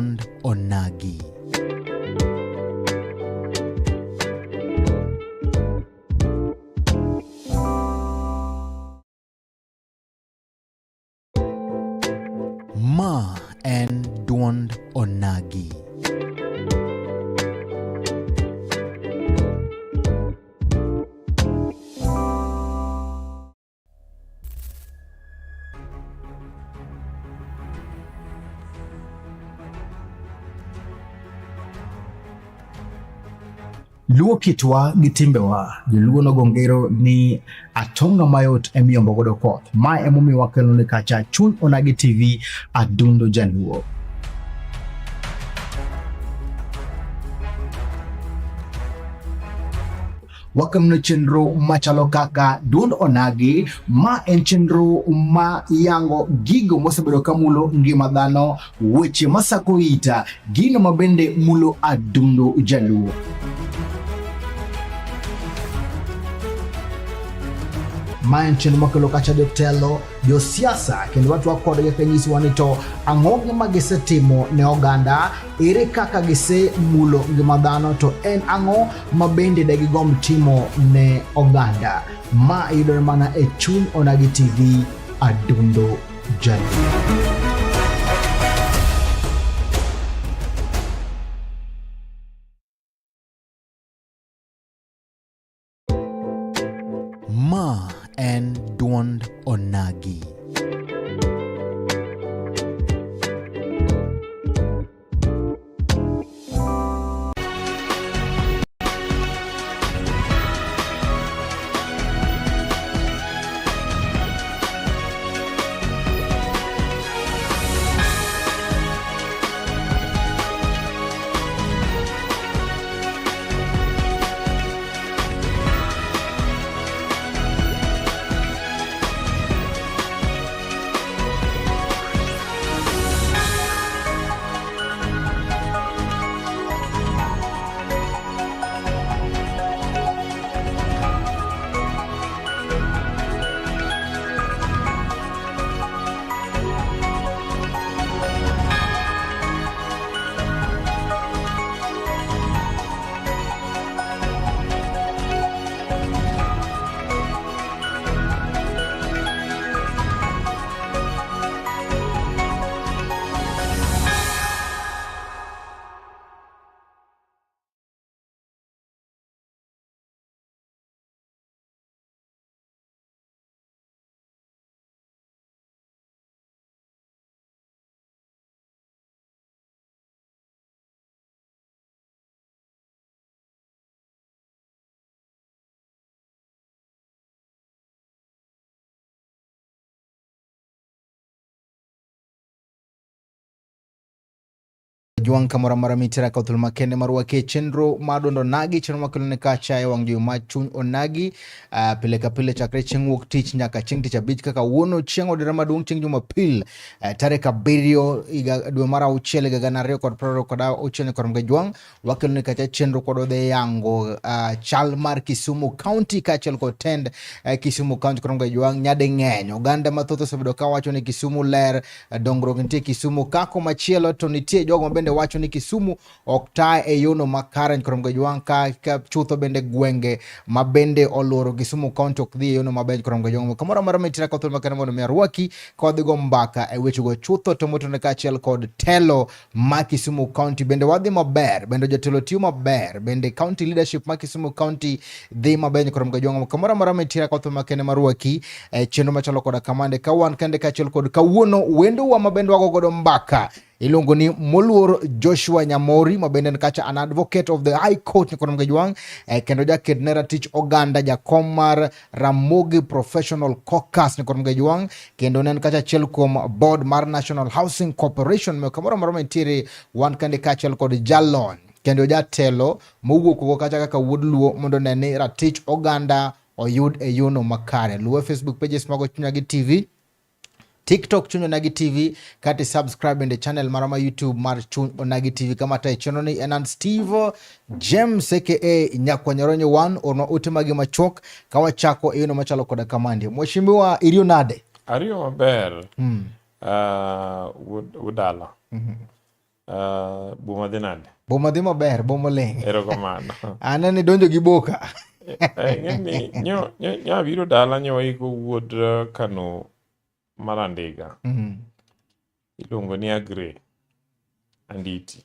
duond Onagi. Ma en duond Onagi. Luo kitwa gi timbewa, joluo nogo ngero ni atonga mayot emiyombo godo koth. Ma emomiyo wakelo ni kacha Chuny Onagi TV Adundo Jaluo. Wakelone chenro machalo kaka Duond Onagi, ma en chenro ma yango gigo mosebedo ka mulo ngima dhano, weche masako ita, gino ma bende mulo adundo Jaluo. Ma en chenro makelo kacha jotelo, josiasa kendo watwak kodgi ka nyisowa ni to ang'o gima gisetimo ne oganda, ere kaka gisemulo ngima dhano, to en ang'o ma bende de gigomb timo ne oganda. Ma yudore mana e Chuny Onagi TV, Adundo Jaluo. Ma en duond Onagi. Jwang' kamoro amora mitera ka thuolo makende mar wake chenro mar duond onagi, chenro makelo ne kacha e wang' jowi mar chuny onagi pile ka pile chakre chieng' wuok tich nyaka chieng' tich abich kaka wuono chieng' odira maduong' chieng' Jumapil tarik 7 higa dwe mar auchiel higa gana ariyo kod piero ariyo kod auchiel kod mga jwang' wakelo ne kacha chenro kod odhi yango chal mar Kisumu County kaachiel kod tend Kisumu County kod mga jwang' nyading'eny oganda mathoth osebedo ka wacho ni Kisumu ler, dongruok nitie Kisumu ka komachielo to nitie jogo mabende wacho ni Kisumu ok ta e yono makare kod mga jwang' ka chutho bende gwenge mabende oluoro Kisumu County ok dhi e yono maber kod mga jwang' kamoro amora mitira koth makare mondo mi arwaki ka wadhi go mbaka e wechego chutho to motone kaachiel kod telo ma Kisumu County bende wadhi maber, bende jotelo tiyo maber, bende county leadership ma Kisumu County dhi maber kod mga jwang' kamoro amora mitira koth makende marwaki e chenro machalo koda kamande ka wan kende kaachiel kod kawuono wendowa ma bende wago godo mbaka iluongo ni Moluor Joshua Nyamori ma bende en kacha an advocate of the High Court Nyakoro Mgajwang' kendo jaked ne ratich oganda jakom mar Ramogi Professional Caucus Nyakoro Mgajwang' kendo ne en kacha achiel kuom board mar National Housing Corporation me kamoro amora mantiere wan kende kaachiel kod jalony kendo jatelo mowuok oko kacha kaka wuod Luo mondo one ni ratich oganda oyud e yono makare. Luwe Facebook pages mago Chuny Onagi TV, TikTok Chuny Onagi TV, kata subscribe bende channel mara ma YouTube mar Chuny Onagi TV. Kama tayo chenro ni en an Steve James aka Nyakwanyoronyo 1 ornwa ote magi machuok ka wachako e yono machalo koda kamandi. Mheshimiwa, iriyo nade? Ariyo maber. Udala. Boma dhi nade? Boma dhi maber, boma oling'. Erokamano. Aneno idonjo gi boka. Ing'e ni nyo abiro dala nyo waiko wuod Kano mar Andiga. Iluongo ni Agre Anditi.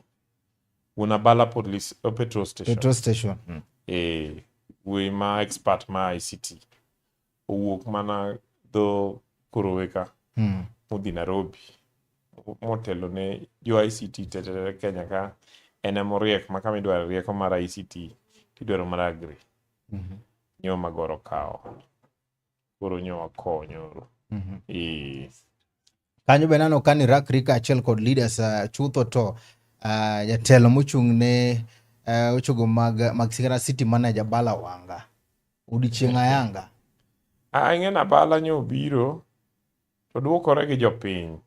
Wuon Abala Police, Petrol Station. Petrol station. Wuoyi ma expert ma ICT. Owuok mana dho Korowe ka. Modhi Nairobi. Motelo ne jo ICT te Kenya ka. En ema oriek ma kama idwaro rieko mar ICT tidwaro mar Agri. Nyo magoro kawo. Koro nyo wakowo nyoro. Kanyo be naneno ka nirakri kaachiel kod leaders chutho to jatelo mochung' ne wechogo mag Sigana City Manager Bala Wanga. Odiochieng' ayanga. Ing'e ni Abala nyo obiro to duokore gi jopiny.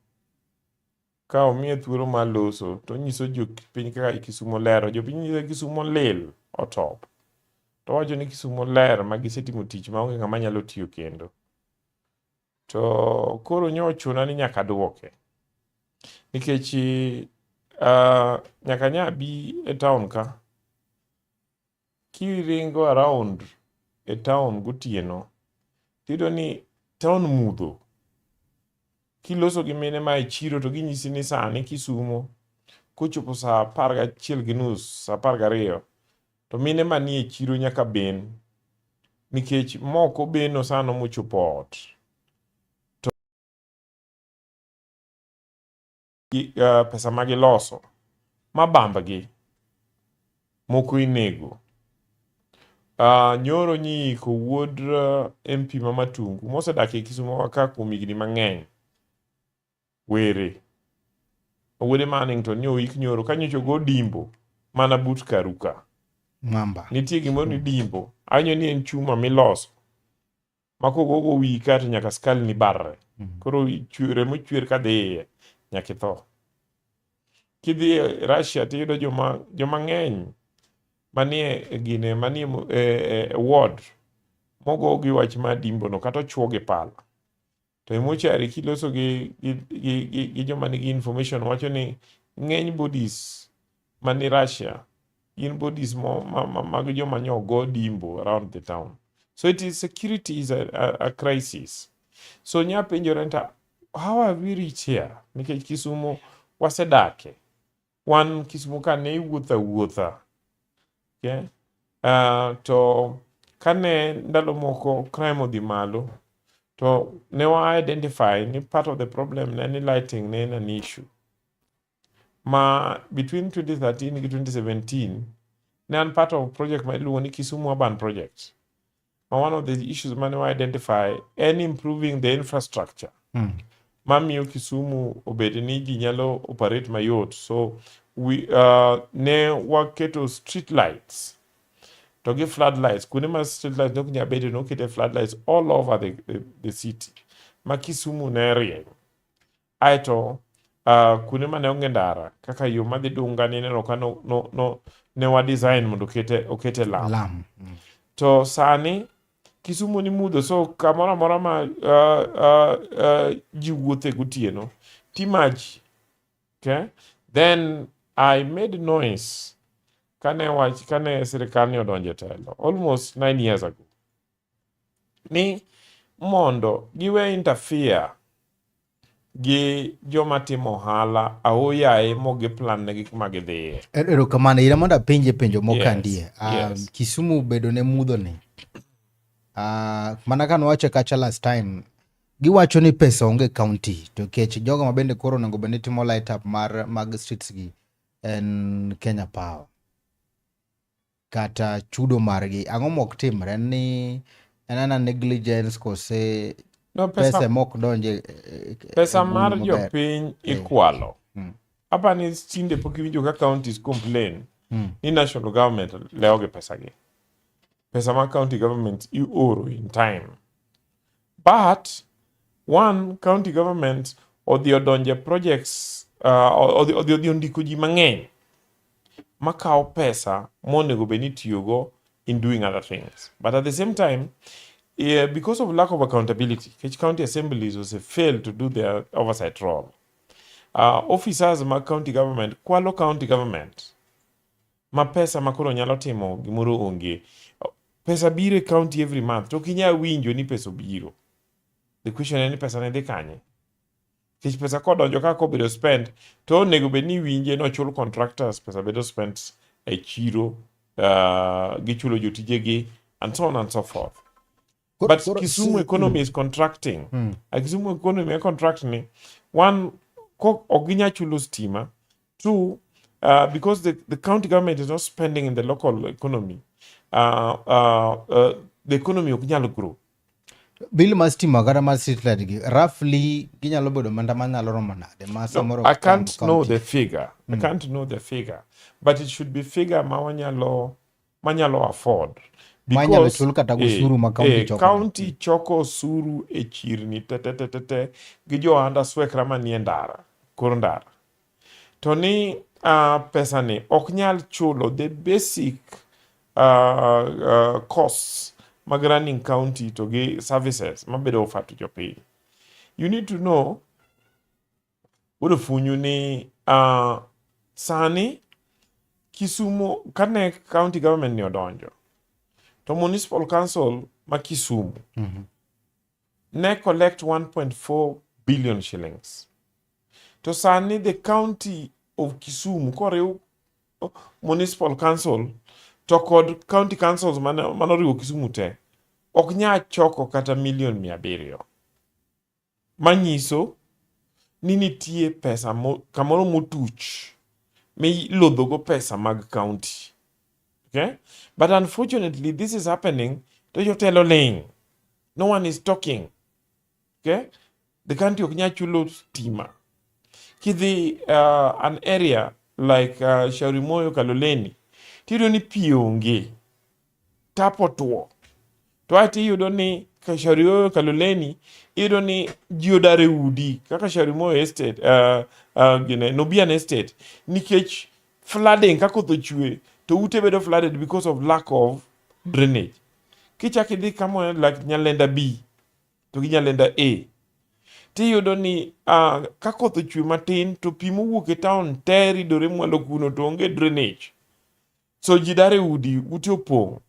Ka omiye thuolo mar loso to onyiso jopiny kaka Kisumo ler. Jopiny nyiso Kisumo lil otop. To owacho ni Kisumo ler ma gisetimo tich maonge ng'ama nyalo tiyo kendo. To koro nyo ochuna ni nyaka duoke. Nikech nyaka nya bi e town ka. Kiringo around e town gotieno, tiyudo ni town mudho. Kiloso gi mine ma e chiro to ginyisi ni sani Kisumo kochopo saa apar gachiel gi nus, saa apar gariyo, to mine manie chiro nyaka ben. Nikech moko beno sano mochopo ot. To pesa magiloso mabambgi moko inego. Nyoro nyiiko wuod MP ma Matungu mosedak e Kisumo ka kuom higni mang'eny. Were. Wuode ma Annington nyo oik nyoro ka nyocha ogo dimbo mana but karu ka. Mamba. Nitie gimoro ni dimbo. Awinjo ni en chuma miloso. Ma kogogo wiyi ka to nyaka skull ni barre. Koro remo chwer kadhi iye nyaka itho. Kidhi e Russia tiyudo joma ng'eny manie gine manie ward mogo gi wach mar dimbo no kata ochuo gi pala. To e mochari kiloso gi joma nigi information wacho ni ng'eny bodies mani Russia gin bodies mag joma nyo go dimbo around the town. So it is security is a crisis. So nya penjore nta how have we reached here? Nikech Kisumo wasedake. Wan Kisumo ka ne iwuotho awuotha. Okay? To kane ndalo moko crime odhi malo, to ne wa identify ni part of the problem ne ni lighting ne en an issue. Ma between 2013 gi 2017, ne an part of project ma iluongo ni Kisumu Urban Project. Ma one of the issues mane wa identify en improving the infrastructure. Mamiyo Kisumu obed ni ji nyalo operate mayot. So we ne waketo street lights to gi floodlights. Kuonde ma street lights nok nyal bedo nokete floodlights all over the city. Ma Kisumu ne rieny. Aeto kuonde mane onge ndara kaka yo madhi Dunga ni ineno ka ne wa design mondo okete lam. Lam. To sani Kisumu ni mudho, so kamoro amora ma ji wuothe gotieno timaji. Okay? Then I made noise kane sirikal ni odonjo e telo almost 9 years ago ni mondo giwe interfere gi joma timo ohala aoyaye mogi plan ne gik ma gidhiye. Erokamano, ira mondo apenje penjo mokandie. Yes. Kisumu bedo ne mudho ni. Mana ka nwawacho kacha last time, giwacho ni pesa onge county to kech jogo ma bende koro onego bed ni timo light up mar mag streets gi en Kenya Power. Kata chudo margi, ang'o mok timre ni en ana negligence kose No, pesa mok donje pesa e mar maber. jopiny ikwalo. Apani tinde pok iwinjo ka counties complain ni national government lewo gi pesa gi. Pesa mar county government ioro in time. But one county government odhi odonje projects odhi ondiko ji mang'eny makawo pesa monego bed ni itiyogo in doing other things. But at the same time, yeah, because of lack of accountability, each county assemblies was failed to do their oversight role. Officers mag county government kwalo county government ma pesa ma koro nyalo timo gimoro onge. Pesa biro e county every month to ok inyal winjo ni pesa obiro. The question en ni pesa ne dhi kanye? Nikech pesa kodonjo ka kobedo spent to onego bed ni iwinje nochul contractors, pesa bedo spent e chiro, gichulo jotijegi and so on and so forth. But Kisumu economy is contracting. A Kisumu economy e contract ni one ok ginyal chulo stima. Two, because the county government is not spending in the local economy, the economy ok nyal grow. Bill mar stima kata mar street light gi roughly ginyalo bedo omenda manyalo romo nade ma No, samoro I can't know county? the figure. I can't know the figure, but it should be figure ma wanyalo manyalo afford. Manyalo Because, chul kata osuru ma county choko. County choko osuru e chirni te te te te te gi jo ohand aswekra manie ndara, kor ndara. To ni pesa ni ok nyal chulo the basic costs mag running county to gi services mabedo offered to jopiny. You need to know wuod Ofunyu ni sani Kisumu kane county government ni odonjo to municipal council ma Kisumu ne collect 1.4 billion shillings. To sani the county of Kisumu koriw municipal council to kod county councils manoriwo Kisumu te ok nyal choko kata milion 700. Manyiso ni nitie pesa kamoro motuch milodhogo pesa mag county. Okay? But unfortunately this is happening to jotelo ling. No one is talking. Okay? The county ok nyal chulo stima. Kidhi an area like Shauri Moyo Kaloleni, tiyudo ni pi onge, tap otwo. To aeto iyudo ni Shauri Moyo Kaloleni, iyudo ni ji odar e udi kaka Shauri Moyo Estate, gine, Nubian Estate, nikech flooding ka koth ochwe to ute bedo flooded because of lack of drainage. Kichak idhi kamoro like Nyalenda B to gi Nyalenda A, tiyudo ni ka koth ochwe matin to pi mowuok e town te ridore mwalo kuno to onge drainage. So ji dar e udi, ute opong'.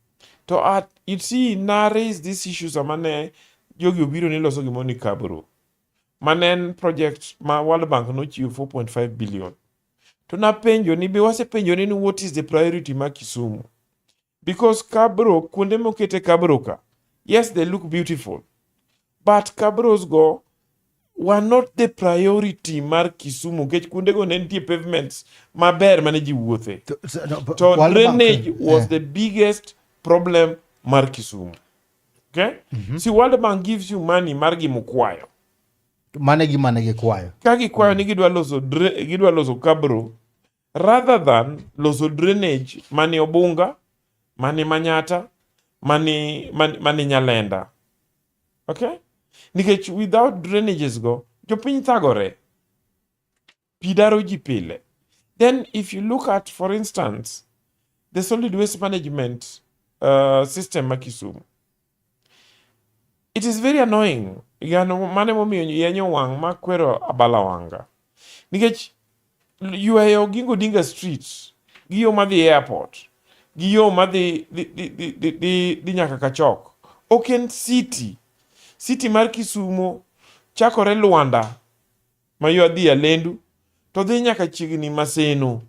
To at, you see, na raise this issue sama ne jogi obiro ni loso gimoro ni Kabro. Mane en project ma World Bank nochiwo 4.5 billion. To napenjo ni be wasepenjo ni what is the priority ma Kisumu? Because Kabro, kuonde mokete Kabro ka, yes, they look beautiful. But Kabros go were not the priority mar Kisumu nikech kuondego ne nitie pavements maber mane ji wuothe. No, To World Bank, drainage was the biggest problem mar Kisumu. Okay? See, World Bank gives you money mar gimukwayo. Mane gima ne gikwayo. Ka gikwayo ni gidwa loso Kabro rather than loso drainage mani Obunga, mani Manyata, mani Nyalenda. Okay? Nikech without drainages go, jopiny thagore. Pi daro ji pile. Then if you look at, for instance, the solid waste management system ma Kisumu, it is very annoying. Gano mane momiyo yenyo wang' ma kwero abala wanga. Nikech yweyo Oginga Odinga Street gi yo madhi airport gi yo madhi dhi nyaka Kachok ok en city. City mar Kisumo chakore Luanda ma yo adhi Alendu to dhi nyaka chiegni Maseno.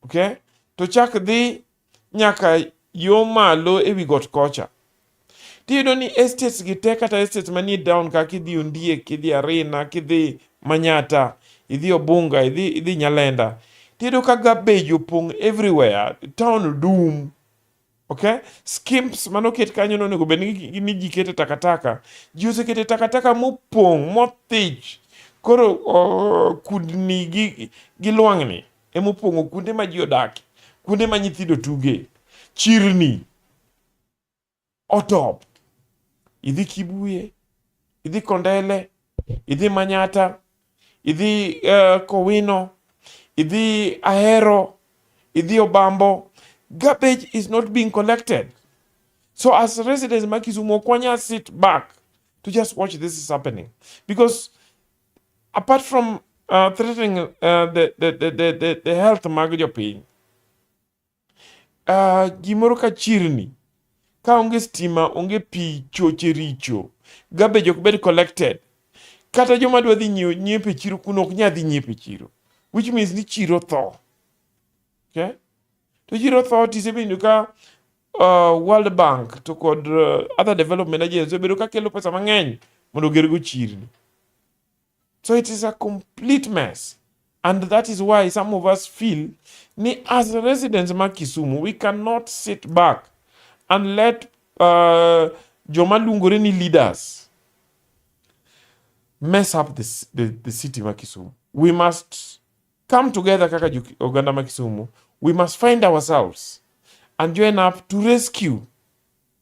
Okay? To chak dhi nyaka yo malo ewi got kocha. Tiyudo ni estates gi te kata estates manie down ka kidhi Ondiek, kidhi Arina, kidhi Manyata, idhi Obunga, idhi Nyalenda. Tiyudo ka garbage opong' everywhere, town dum. Okay? Skips manoket kanyo nonego bed ni ji kete takataka. Ji osekete takataka mopong' mothich. Koro kudni gi lwang'ni emopong'o kuonde ma ji odake, kuonde ma nyithindo tuge, chirni otop. Idhi Kibuye, idhi Kondele, idhi Manyata, idhi Kowino, idhi Ahero, idhi Obambo. Garbage is not being collected. So as residents ma Kisumu, ok wanyal sit back to just watch this is happening. Because apart from threatening the health mag jopiny. Gimoro ka chirni, ka onge stima, onge pi, choche richo, garbage ok bed collected. Kata joma dwa dhi nyiewo nyiepo e chiro kuno ok nyal dhi nyiepo e chiro. Which means ni chiro tho. Okay? To chiro tho tisebedo ka World Bank to kod other development agencies obedo ka kelo pesa mang'eny mondo ogergo chirni. So it is a complete mess. And that is why some of us feel ni as residents ma Kisumu, we cannot sit back and let joma luongore ni leaders mess up the city ma Kisumu. We must come together kaka oganda ma Kisumu. We must find ourselves and join up to rescue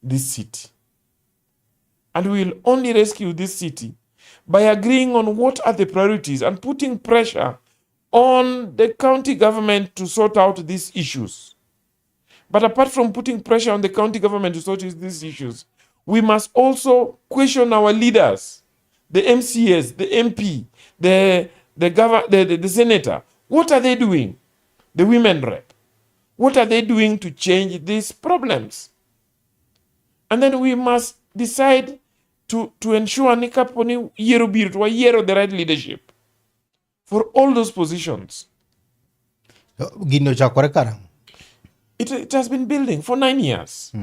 this city. And we will only rescue this city by agreeing on what are the priorities and putting pressure on the county government to sort out these issues. But apart from putting pressure on the county government to sort these issues, we must also question our leaders, the MCAs, the MP, the senator. What are they doing? The women rep. What are they doing to change these problems? And then we must decide to ensure ni kapo ni yiero biro to wayiero the right leadership for all those positions. Gini ochakore karang'o? It has been building for 9 years.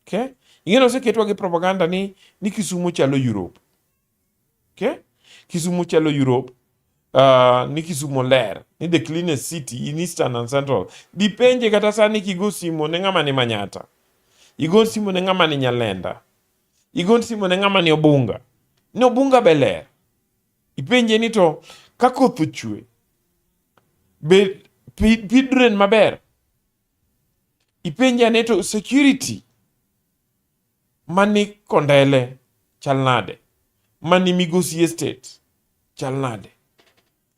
Okay? Ing'e oseketwa gi propaganda ni Kisumu chalo Europe. Okay? Kisumu chalo Europe. Ni Kisumu ler, ni the cleanest city in Eastern and Central. Dipenje kata sani kigo simo ne ng'ama ni Manyata. Igo simo ne ng'ama ni Nyalenda. Igo simo ne ng'ama ni Obunga. Ni Obunga be ler. Ipenje ni to ka koth ochwe, be pi drain maber? Ipenje ane to security mani Kondele chal nade? Mani Migosi Estate chal nade?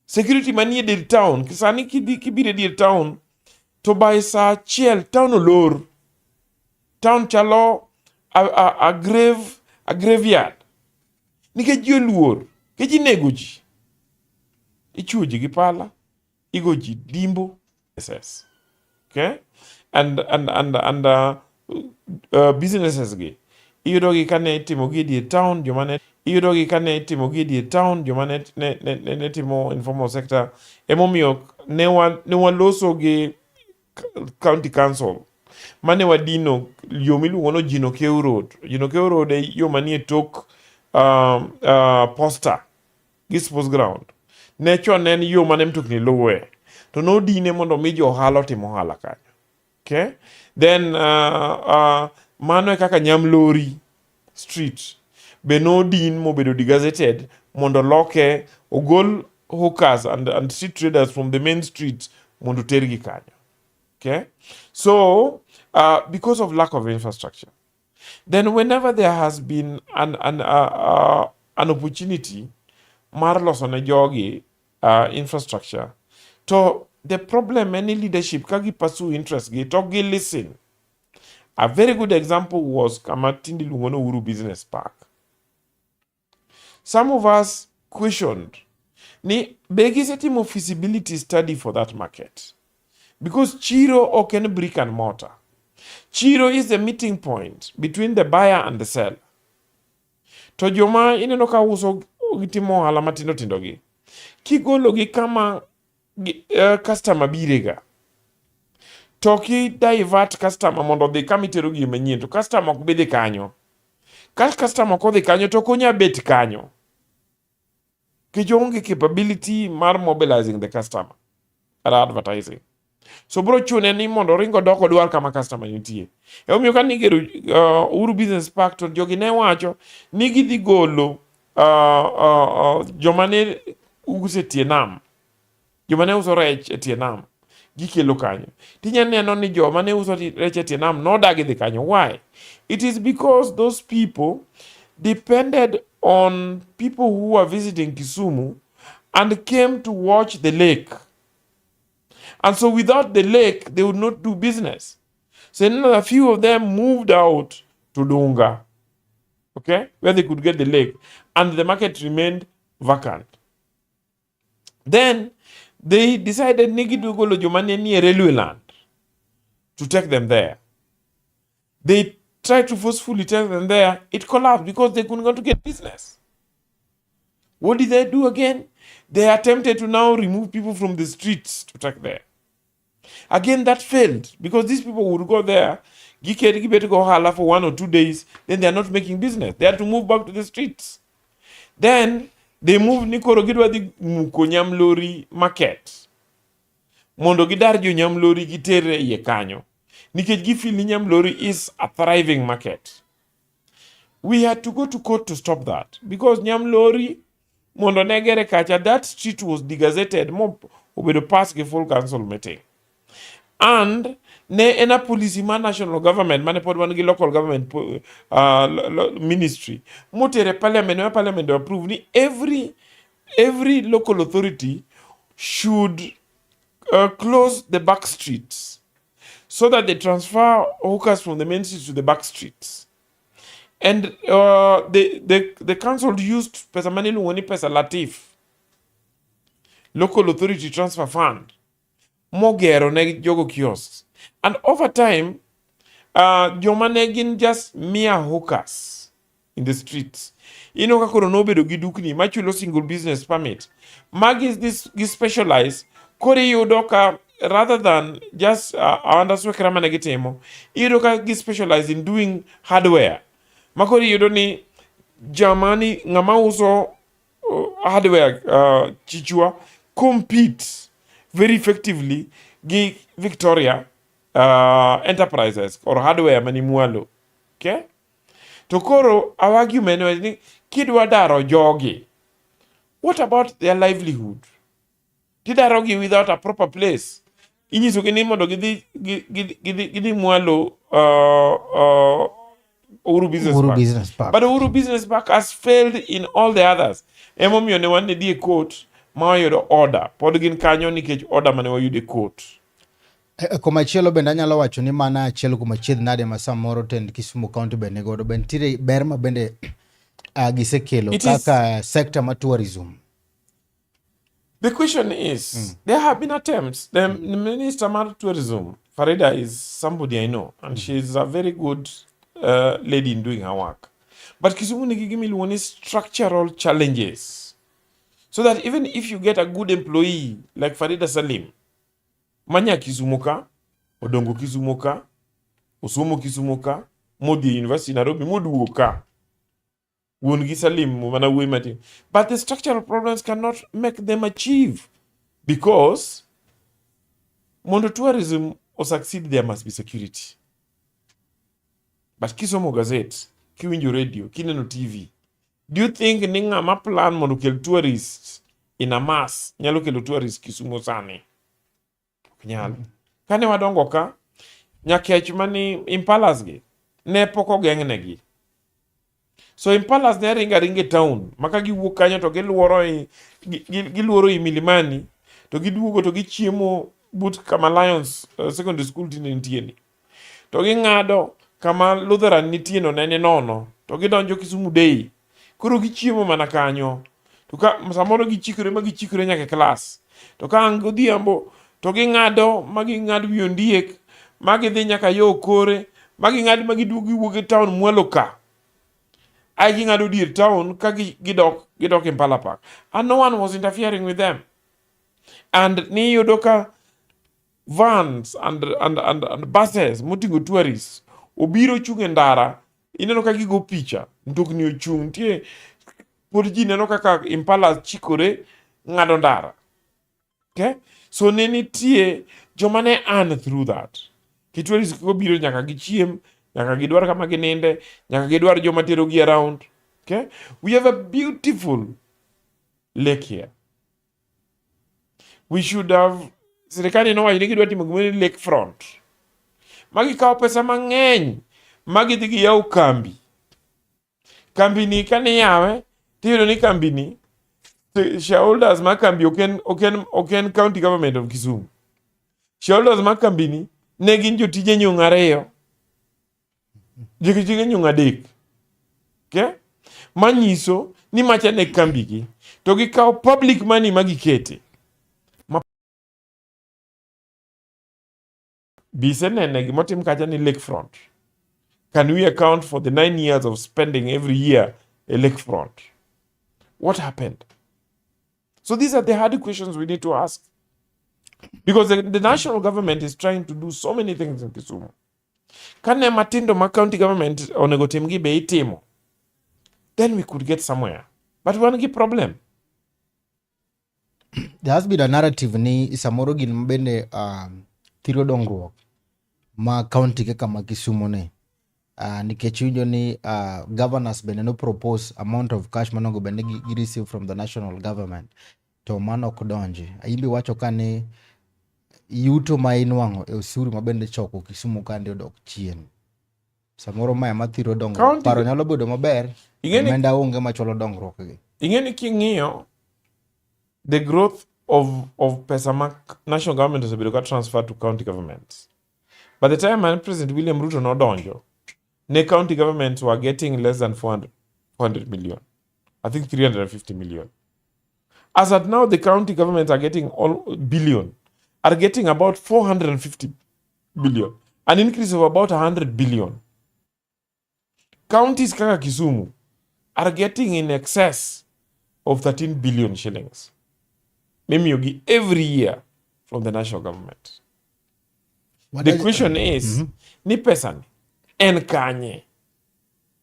Security manie dier town, sani kidhi kibiro e dier town to by saa achiel town olor. Town chalo a graveyard. Nikech ji oluor, nikech inego ji. Ichuo ji gi pala, igo ji dimbo. SS. Okay? And businesses gi iyudo gi kane itimo gi e dier town joma ne iyudo gi kane itimo gi e dier town joma ne timo informal sector emomiyo ne waloso gi county council mane wadino yo miluongo ni Ojino Road. Ojino Road e yo manie tok posta gi sports ground. Ne chon ne en yo mane mtokni luwe to nodine mondo mi jo ohala otim ohala kanyo. Okay? Then mano e kaka Nyamlori Street be nodin mobedo degazetted mondo loke ogol hawkers and street traders from the main street mondo tergi kanyo. Okay? So, because of lack of infrastructure, then whenever there has been an opportunity mar loso ne jogi infrastructure, to the problem any leadership ka gi pursue interest gi to gi listen. A very good example was kama tinde iluongo ni Uhuru Business Park. Some of us questioned ni be gisetimo feasibility study for that market because chiro ok en brick and mortar. Chiro is the meeting point between the buyer and the seller. To joma ineno ka uso gitimo ohala matindo tindo gi, kigolo gi kama customer birega, to ki divert customer mondo odhi kama itero gi manyien, to customer ok bi dhi kanyo. Ka customer ok odhi kanyo to ok onya bet kanyo. Nikech oonge capability mar mobilizing the customer kata advertising. So bro chune ni mondo oring odok odwar kama customer nitie. Emomiyo ka nigero Uhuru Business Park to jogi ne wacho ni gidhi golo joma ne uso e tie nam. Joma ne uso rech e tie nam gikelo kanyo. Tinya neno ni joma ne uso rech e tie nam nodagi dhi kanyo. Why? It is because those people depended on people who were visiting Kisumu and came to watch the lake. And so without the lake, they would not do business. So a few of them moved out to Dunga, okay, where they could get the lake, and the market remained vacant. Then they decided ni gidwa golo joma ne nie railway land to take them there. They tried to forcefully take them there. It collapsed because they couldn't go to get business. What did they do again? They attempted to now remove people from the streets to take there. Again, that failed because these people would go there, giket gibet go ohala for 1 or 2 days, then they are not making business. They had to move back to the streets. Then they moved ni koro gidwa dhi muko Nyamlori market mondo gidar jo Nyamlori giter e iye kanyo nikech gifeel ni Nyamlori is a thriving market. We had to go to court to stop that because Nyamlori mondo ne gere kacha, that street was degazetted mo obedo pass gi full council meeting. And ne en a policy mar national government mane pod wan gi local government ministry motere parliament ma parliament approve ni every local authority should close the back streets so that they transfer hawkers from the main streets to the back streets. And the council used pesa mane iluongo ni pesa Latif, Local Authority Transfer Fund, mogero ne jogo kiosks. And over time, joma ne gin just mere hawkers in the streets, ineno ka koro nobedo gi dukni machulo single business permit. Magi this, gi specialize, koro iyudo ka rather than just awanda swekra mane gitimo, iyudo ka gi specialize in doing hardware. Ma koro iyudo ni jamani ng'ama uso hardware chichwa compete very effectively gi Victoria Enterprises or hardware mani mwalo. Okay? To koro our argument was ni kidwa daro jogi, what about their livelihood? Tidarogi without a proper place. Inyisogi ni mondo gidhi gidhi mwalo Uhuru Business Uhuru Park. Business Park. But Uhuru Business Park has failed in all the others. Emomiyo ne wan ne e court ma wayudo order. Pod gin kanyo nikech order mane wayudo e court. Komachielo bende anyalo wacho ni mana achiel kuom achiedh nade ma samoro tend Kisumu County bende nigodo be nitiere ber ma bende gisekelo kaka sector ma tourism. The question is, there have been attempts. The Minister of Tourism, Farida, is somebody I know, and she's a very good lady in doing her work. But Kisumu nigi gima iluongo ni structural challenges. So that even if you get a good employee like Farida Salim, manya Kisumu ka, odongo Kisumu ka, osomo Kisumu ka, modhi e University Nairobi, moduogo ka. Wuon gi Salim mana wuoyi matin. But the structural problems cannot make them achieve because mondo tourism o succeed there must be security. But kisomo gazette, kiwinjo radio, kineno TV, do you think ni ng'ama plan mondo okel tourists in a mass nyalo kelo tourists Kisumu sani? Ok nyal. Kane wadongo ka, nyakech mani impalas gi ne pok ogeng'negi. So impalas ne ringo aringa e town ma ka giwuok kanyo to giluoro i, giluoro i Milimani to giduogo to gichiemo but kama Lions Secondary School tinde nitie ni. To ging'ado kama Lutheran nitie no ne ni nono to gidonjo Kisumu Day. Koro gichiemo mana kanyo. To ka samoro gichikore ma gichikore nyaka e klas. To ka ang' godhiambo to ging'ado ma ging'ad wi ondiek ma gidhi nyaka yo kore ma ging'ad ma giduogo giwuok e town mwalo ka. Ai ging'ado dier town ka gidok Impala Park. And no one was interfering with them. And niyudo ka vans and buses moting'o tourists obiro chung' e ndara ineno ka gigo picha mtokni ochung' nitie pod ji neno kaka impala chikore ng'ado ndara. Okay? So ne nitie joma ne earn through that. Ki tourists kobiro nyaka gichiem, nyaka gidwar kama gininde, nyaka gidwar joma terogi around. Okay? We have a beautiful lake here. We should have sirikal nowacho ni gidwa timo gimoro ni lake front. Ma gikawo pesa mang'eny ma gidhi giyawo kambi. Kambi ni kane iyawe tiyudo ni kambi ni shareholders mar kambi ok en county government of Kisumu. Shareholders mar kambi ni ne gin jotije nyung' ariyo. Jotije nyung' adek. Okay? Manyiso ni macha ne kambi gi to gikawo public money ma gikete. Bisenene gimotim kacha ni lakefront. Can we account for the 9 years of spending every year a lakefront? What happened? So these are the hard questions we need to ask. Because the national government is trying to do so many things in Kisumu. Kane matindo ma county government onego tim gi be itimo, then we could get somewhere. But wan gi problem. There has been a narrative ni samoro gin mabende thiro dongruok ma county kaka ma Kisumu ni nikech iwinjo ni governors bende no propose amount of cash manogo bende gi receive from the national government to mano ok donji. Ayimbi wacho ka ni yuto ma inwang'o e osuru ma bende choko Kisumu kande odok chien. Samoro mae ema thiro dongruok. Paro nyalo bedo maber, omenda onge machwalo dongruok gi. Ing'e ni king'iyo the growth of pesa ma national government osebedo ka transfer to county governments. By the time man President William Ruto nodonjo, ne county governments were getting less than 400 million. I think 350 million. As at now, the county governments are getting all billion, are getting about 450 billion, an increase of about 100 billion. Counties kaka Kisumu are getting in excess of 13 billion shillings. Mimiyogi every year from the national government. What The question is, ni pesa ni en kanye?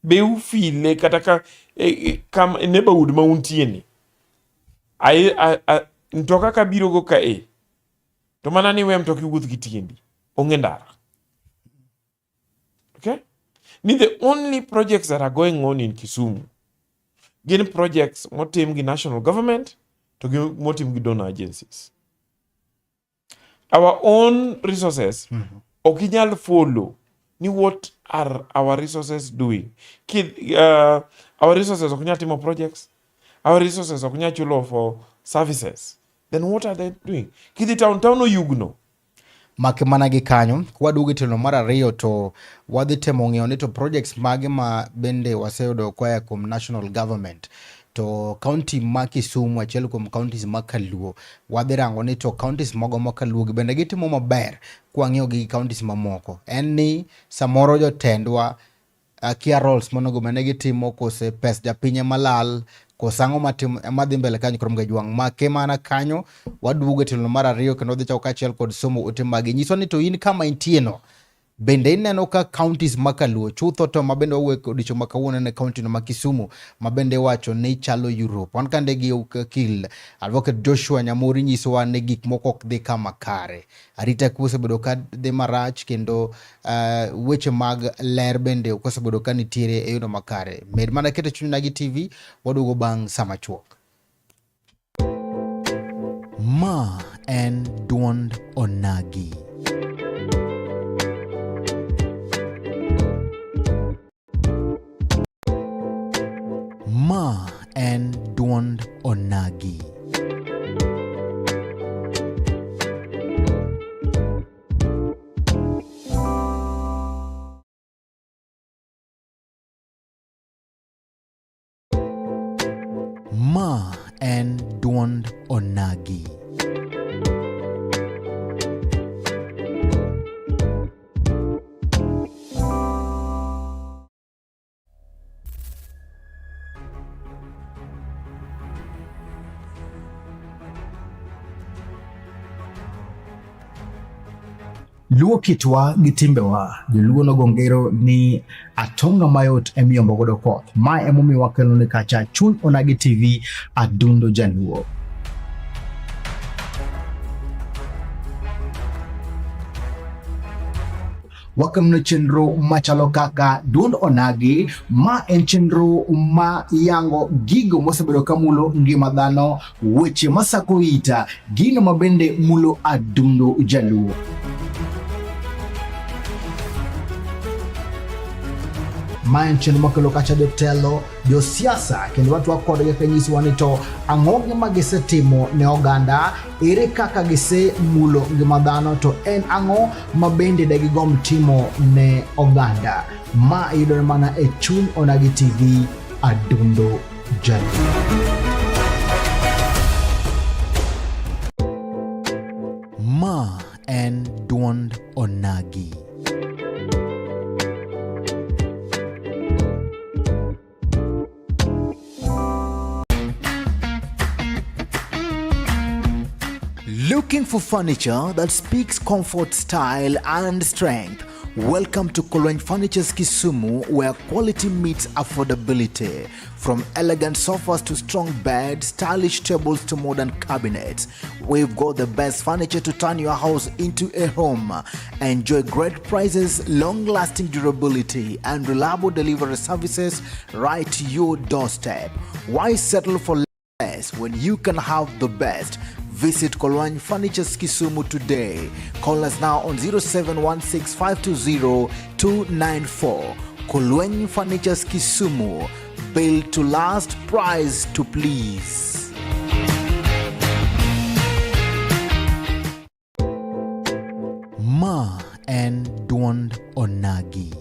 Be ufile kata ka kam neighborhood ma untie ni? Mtoka ka biro go ka e to mana ni we mtoka iwuoth gi tiendi onge ndara. Okay? Ni the only projects that are going on in Kisumu gin projects motim gi national government to gi motim gi donor agencies. Our own resources ok inyal follow ni what are our resources doing. Our resources ok nyal timo projects, our resources ok nyal chulo for services. Then what are they doing? Kidhi town, town oyugno. Make mana gi kanyo, kwaduogo e tielo mar ariyo to wadhi temo ng'iyo ni to projects mage ma bende waseyudo koa kuom national government. To county ma Kisumu achiel kuom counties ma Kaluo, wadhi rango ni to counties mogo ma Kaluo gi bende gitimo maber kwang'iyo gi counties mamoko. En ni samoro jotendwa akia roles monego bed ni gitimo kose pes japiny ema lal kose ang'o madhi mbele kanyo koro Mgajwang' make mana kanyo waduogo e tielo mar ariyo kendo wadhi chako kaachiel kod somo ote magi nyiso ni to in kama intie no bende ineno ka counties ma Kaluo chutho to ma bende wawuoyo odiochieng' ma kawuono ne county no ma Kisumu ma bende iwacho ni chalo Europe. Wan kande gi okil Advocate Joshua Nyamori nyisowa ni gik moko ok dhi kama kare. Arita kwe osebedo ka dhi marach kendo weche mag ler bende ok osebedo ka nitiere e yono makare. Med mana keto chuny Onagi TV, waduogo bang' sama chuok. Ma en duond Onagi. Ma en duond Onagi. Ma en duond Onagi. Luo kitwa gi timbewa, joluo nogo ngero ni atonga mayot emiyombo godo koth. Ma emomiyo wakelo ni kacha Chuny Onagi TV Adundo Jaluo. Wakelone chenro machalo kaka Duond Onagi, ma en chenro ma yango gigo mosebedo ka mulo ngima dhano, weche masako ita, gino ma bende mulo adundo Jaluo. Ma en chenro makelo kacha jotelo, josiasa kendo watwak kodgi ka nyisowa ni to ang'o gima gisetimo ne oganda, ere kaka gisemulo ngima dhano, to en ang'o ma bende degigomb timo ne oganda. Ma yudore mana e Chuny Onagi TV, Adundo Jaluo. Ma en duond Onagi. Looking for furniture that speaks comfort, style, and strength? Welcome to Koluany Furnitures Kisumu, where quality meets affordability. From elegant sofas to strong beds, stylish tables to modern cabinets, we've got the best furniture to turn your house into a home. Enjoy great prices, long-lasting durability, and reliable delivery services right to your doorstep. Why settle for less when you can have the best? Visit Koluany Furnitures Kisumu today. Call us now on 0716520294. Koluany Furnitures Kisumu. Built to last, price to please. Ma en duond Onagi.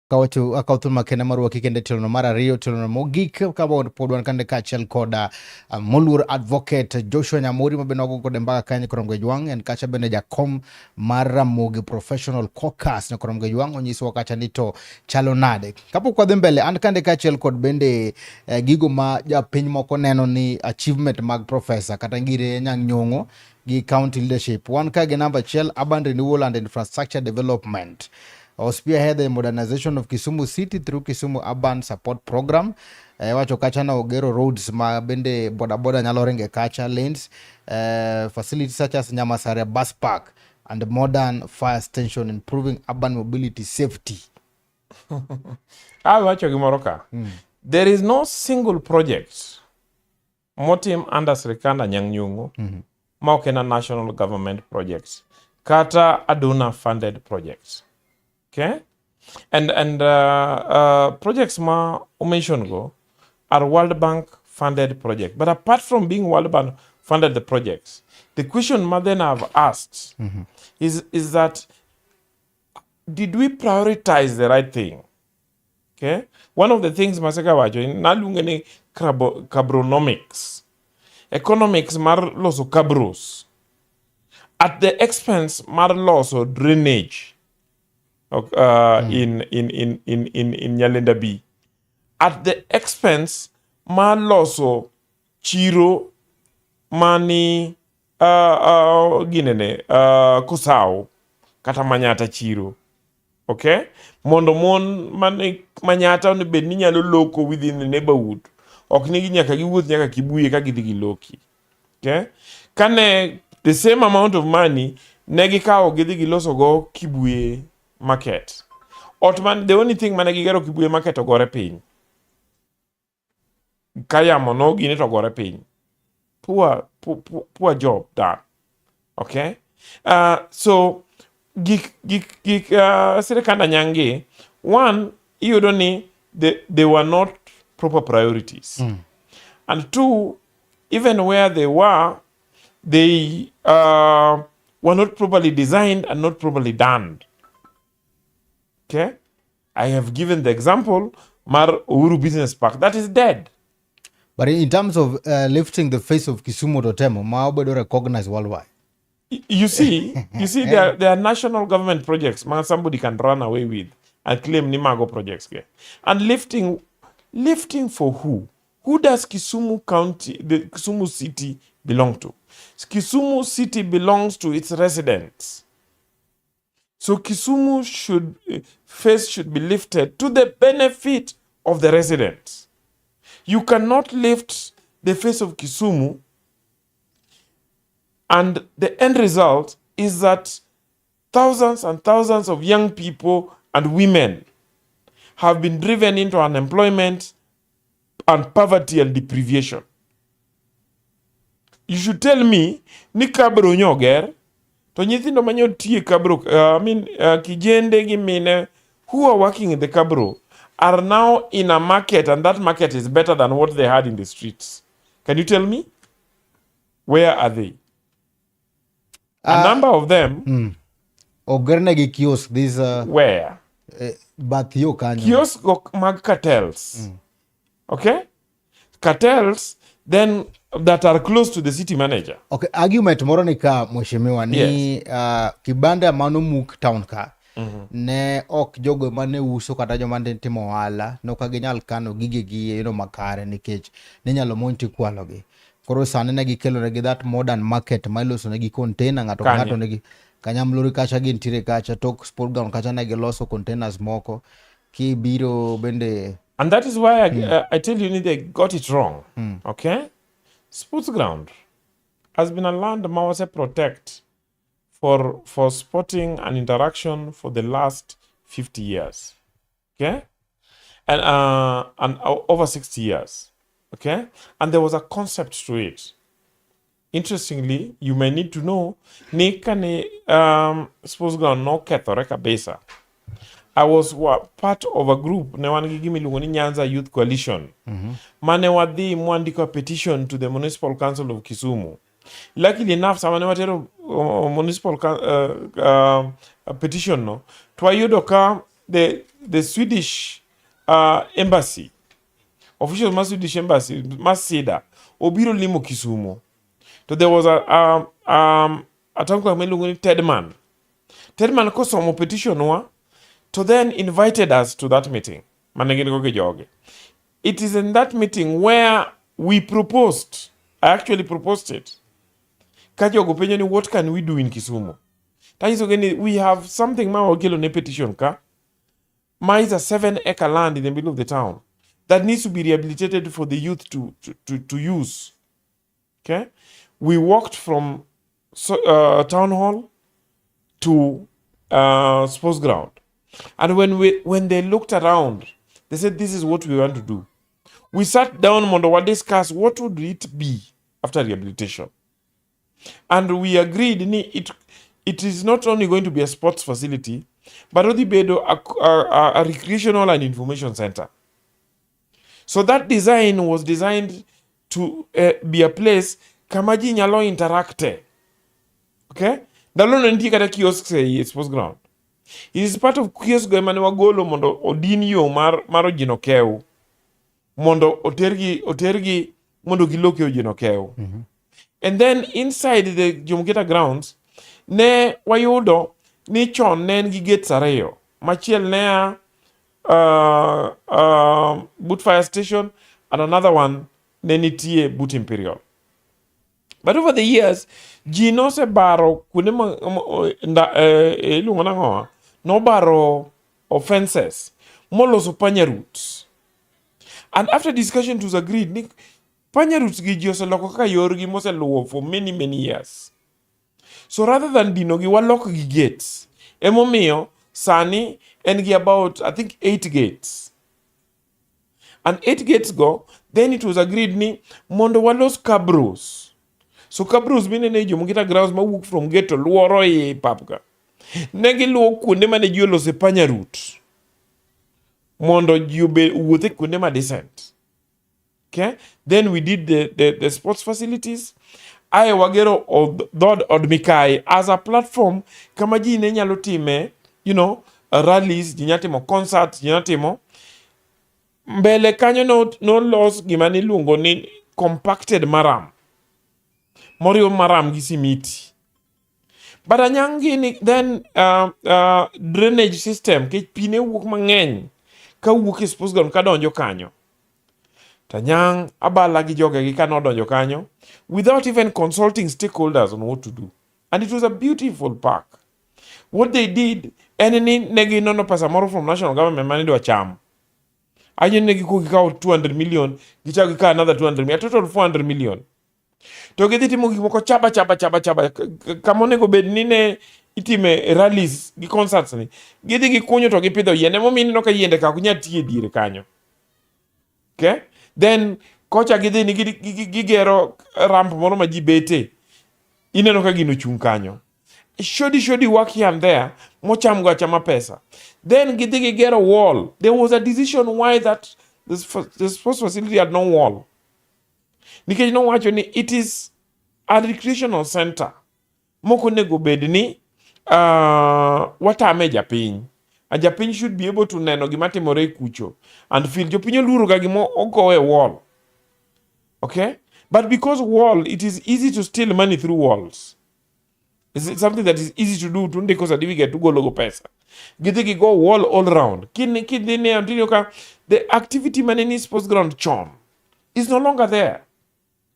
Kawacho akaw thuolo makende mar rwaki kendo e tielo mar ariyo, tielo mogik ka pod wan kande kaachiel koda moluor advocate Joshua Nyamori ma bende wago kode mbaka kanyo Korom Jwang', en kacha bende jakom mar Ramogi Professional Caucus ne Korom Jwang' onyisowa kacha ni to chalo nade. Kapok wadhi mbele, an kande kaachiel kod bende gigo ma japiny moko neno ni achievement mag professor kata ngire Anyang' Nyong'o gi county leadership. Wan ka gi namba achiel, urban renewal and infrastructure development. Or spearhead the modernization of Kisumu City through Kisumu Urban Support Program. Wacho kacha na ogero roads ma bende boda boda nyalo ringe kacha lanes, facilities such as Nyamasaria bus park and modern fire station, improving urban mobility safety. Awacho gimoro ka. There is no single project motim under sirkand Anyang' Nyong'o ma ok en a national government project kata a donor funded project. Okay? And projects ma mention go are World Bank funded project. But apart from being World Bank funded the projects, the question ma then I've asked is that did we prioritize the right thing? Okay? One of the things maseka wacho naluonge ni cabronomics. Economics mar loso cabros at the expense mar loso drainage in Nyalenda B. At the expense mar loso chiro mani ginene Kosao kata Manyata chiro. Okay? Mondo mon mane Manyata onego bed ni nyalo loko within the neighborhood. Ok ni nyaka giwuoth nyaka Kibuye ka gidhi giloki. Okay? Kane the same amount of money ne gikawo gidhi giloso go Kibuye market. Ot man the only thing mane gigero Kibuye market ogore piny. Ka yamo nogine to ogore piny. Poor, poor, poor, poor job done. Okay? So gik sirikand Anyang' one, iyudo ni they were not proper priorities. And two, even where they were, they were not properly designed and not properly done. Okay? I have given the example, Mar Uhuru Business Park, that is dead. But in terms of lifting the face of Kisumu to temo, ma obedo recognized worldwide. You see, there are national government projects ma somebody can run away with and claim ni mago projects ke. And lifting for who? Who does Kisumu County, the Kisumu City belong to? Kisumu City belongs to its residents. So Kisumu should face should be lifted to the benefit of the residents. You cannot lift the face of Kisumu and the end result is that thousands and thousands of young people and women have been driven into unemployment and poverty and deprivation. You should tell me ni Kabro nyoger to nyithindo manyo tie Kabro, I mean kijende gi mine who are working in the Kabro are now in a market and that market is better than what they had in the streets. Can you tell me? Where are they? A number of them Ogernegi kiosk this where? Bath yo kanyo. Kiosk go mag cartels. Okay? Cartels then that are close to the city manager. Okay, argument moro ni ka, mheshimiwa, ni Yes. Kibanda manomuk town ka ne ok jogo mane uso kata joma ne timo ohala ne ok ginyal kano gigegi e yono makare nikech ninyalo monj tikwalogi. Koro sani ne gikelo negi that modern market ma iloso negi container ng'ato ka Kanye? Ng'ato nigi Kanyamlori kacha gintiere kacha tok sport ground kacha ne giloso containers moko kibiro bende. And that is why I tell you they got it wrong. Okay? Sports ground has been a land mawase protect for sporting and interaction for the last 50 years. Okay? And over 60 years. Okay? And there was a concept to it. Interestingly, you may need to know ni kane sports ground nokethore kabisa. I was part of a group ne wan gi gima iluongo ni Nyanza Youth Coalition mane wadhi mwandiko a petition to the Municipal Council of Kisumu. Luckily enough, sama ne watero municipal petition no, to wayudo ka the Swedish embassy officials mar Swedish embassy mar SIDA obiro limo Kisumu. To there was a town clerk miluongo ni Tedman. Tedman kosomo petition wa to then invited us to that meeting mane gin go gi jogi. It is in that meeting where we proposed, I actually proposed it. Ka jogo penjo ni what can we do in Kisumu? Tanyisogi ni we have something ma wakelo ne petition ka ma is a 7-acre land in the middle of the town that needs to be rehabilitated for the youth to use. Okay? We walked from town hall to sports ground. And when they looked around, they said, "This is what we want to do." We sat down mondo wa discuss what would it be after rehabilitation. And we agreed ni it is not only going to be a sports facility, but odhi bedo a recreational and information center. So that design was designed to be a place kama ji nyalo interacte. Okay? Ndalono nitie kata kiosks e sports ground. It is part of kiosk go ema ne wagolo mondo odin yo mar Ojino Kew mondo otergi mondo giloke Ojino Kew. And then inside the Jomo Kenyatta grounds ne wayudo ni chon ne en gi gates ariyo. Machiel ne a but fire station and another one ne nitie but Imperial. But over the years, ji nosebaro kuonde ma iluongo nang'o? Nobaro fences moloso panya routes. And after discussion it was agreed ni panya routes gi ji oseloko kaka yorgi moseluwo for many many years. So rather than dino gi walok gi gates. Emomiyo sani en gi about, I think, eight gates. And eight gates go, then it was agreed ni mondo walos cabros. So cabros minene e Jomo Kenyatta grounds mawuok from gate to luoro e pap ka. Ne giluwo kuonde mane ji olose panya route mondo ji owuoth e kuonde ma decent. Okay? Then we did the sports facilities. Ae wagero dhod od Mikai as a platform kama ji ne nyalo time, rallies, ji nyalo timo concerts, ji nyalo timo. Mbele kanyo nolos gima niluongo ni compacted maram. Moriw maram gi simiti. But anyangi ni then drainage system kech pi ne wuok mang'eny kawuok e sports ground kadonjo kanyo. Tanyang' Abala gi jogegi ka nodonjo kanyo without even consulting stakeholders on what to do. And it was a beautiful park. What they did en ni ne ginono pesa moro from national government mane idwa cham. Ajo ne gikuo gikawo 200 million, gichako gikawo another 200 million, a total 400 million. To gidhi timo gik moko chaba chaba chaba chaba kama onego bed ni ne itime rallies gi concerts ni. Gidhi gikunyo to gipidho yien. Emomiyo ineno ka yiende ka ok nyal ti e diere kanyo. Okay? Then kocha gidhi ni gigero ramp moro ma ji bete. Ineno ka gino chung' kanyo. Shoddy shoddy work here and there mocham go achama pesa. Then gidhi gigero wall. There was a decision why that this sports facility had no wall. Nikech nowacho ni it is a recreational center. Mok onego bed ni watame japiny. A japiny should be able to neno gima timore kucho and feel. Jopiny oluoro ga gima ogo e wall. Okay? But because wall, it is easy to steal money through walls. It's something that is easy to do. Tundiko certificate tugolo go pesa. Gidhi gigo wall all round. Kidhi ne antinio ka the activity mane ni sports ground chon is no longer there.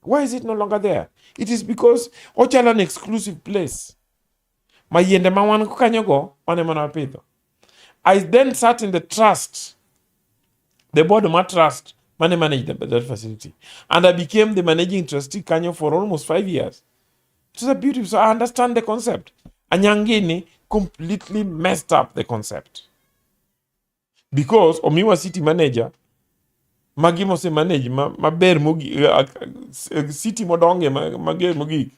Why is it no longer there? It is because ochalo an exclusive place. Ma yiende ma wan kanyo go, wan ema ne wapidho. I then sat in the trust, the board ma trust, mane manage that facility. And I became the managing trustee kanyo for almost 5 years. It was a beauty. So I understand the concept. Anyangini completely messed up the concept. Because omiwa city manager, magi mose manage maber mogik, city modonge mager mogik,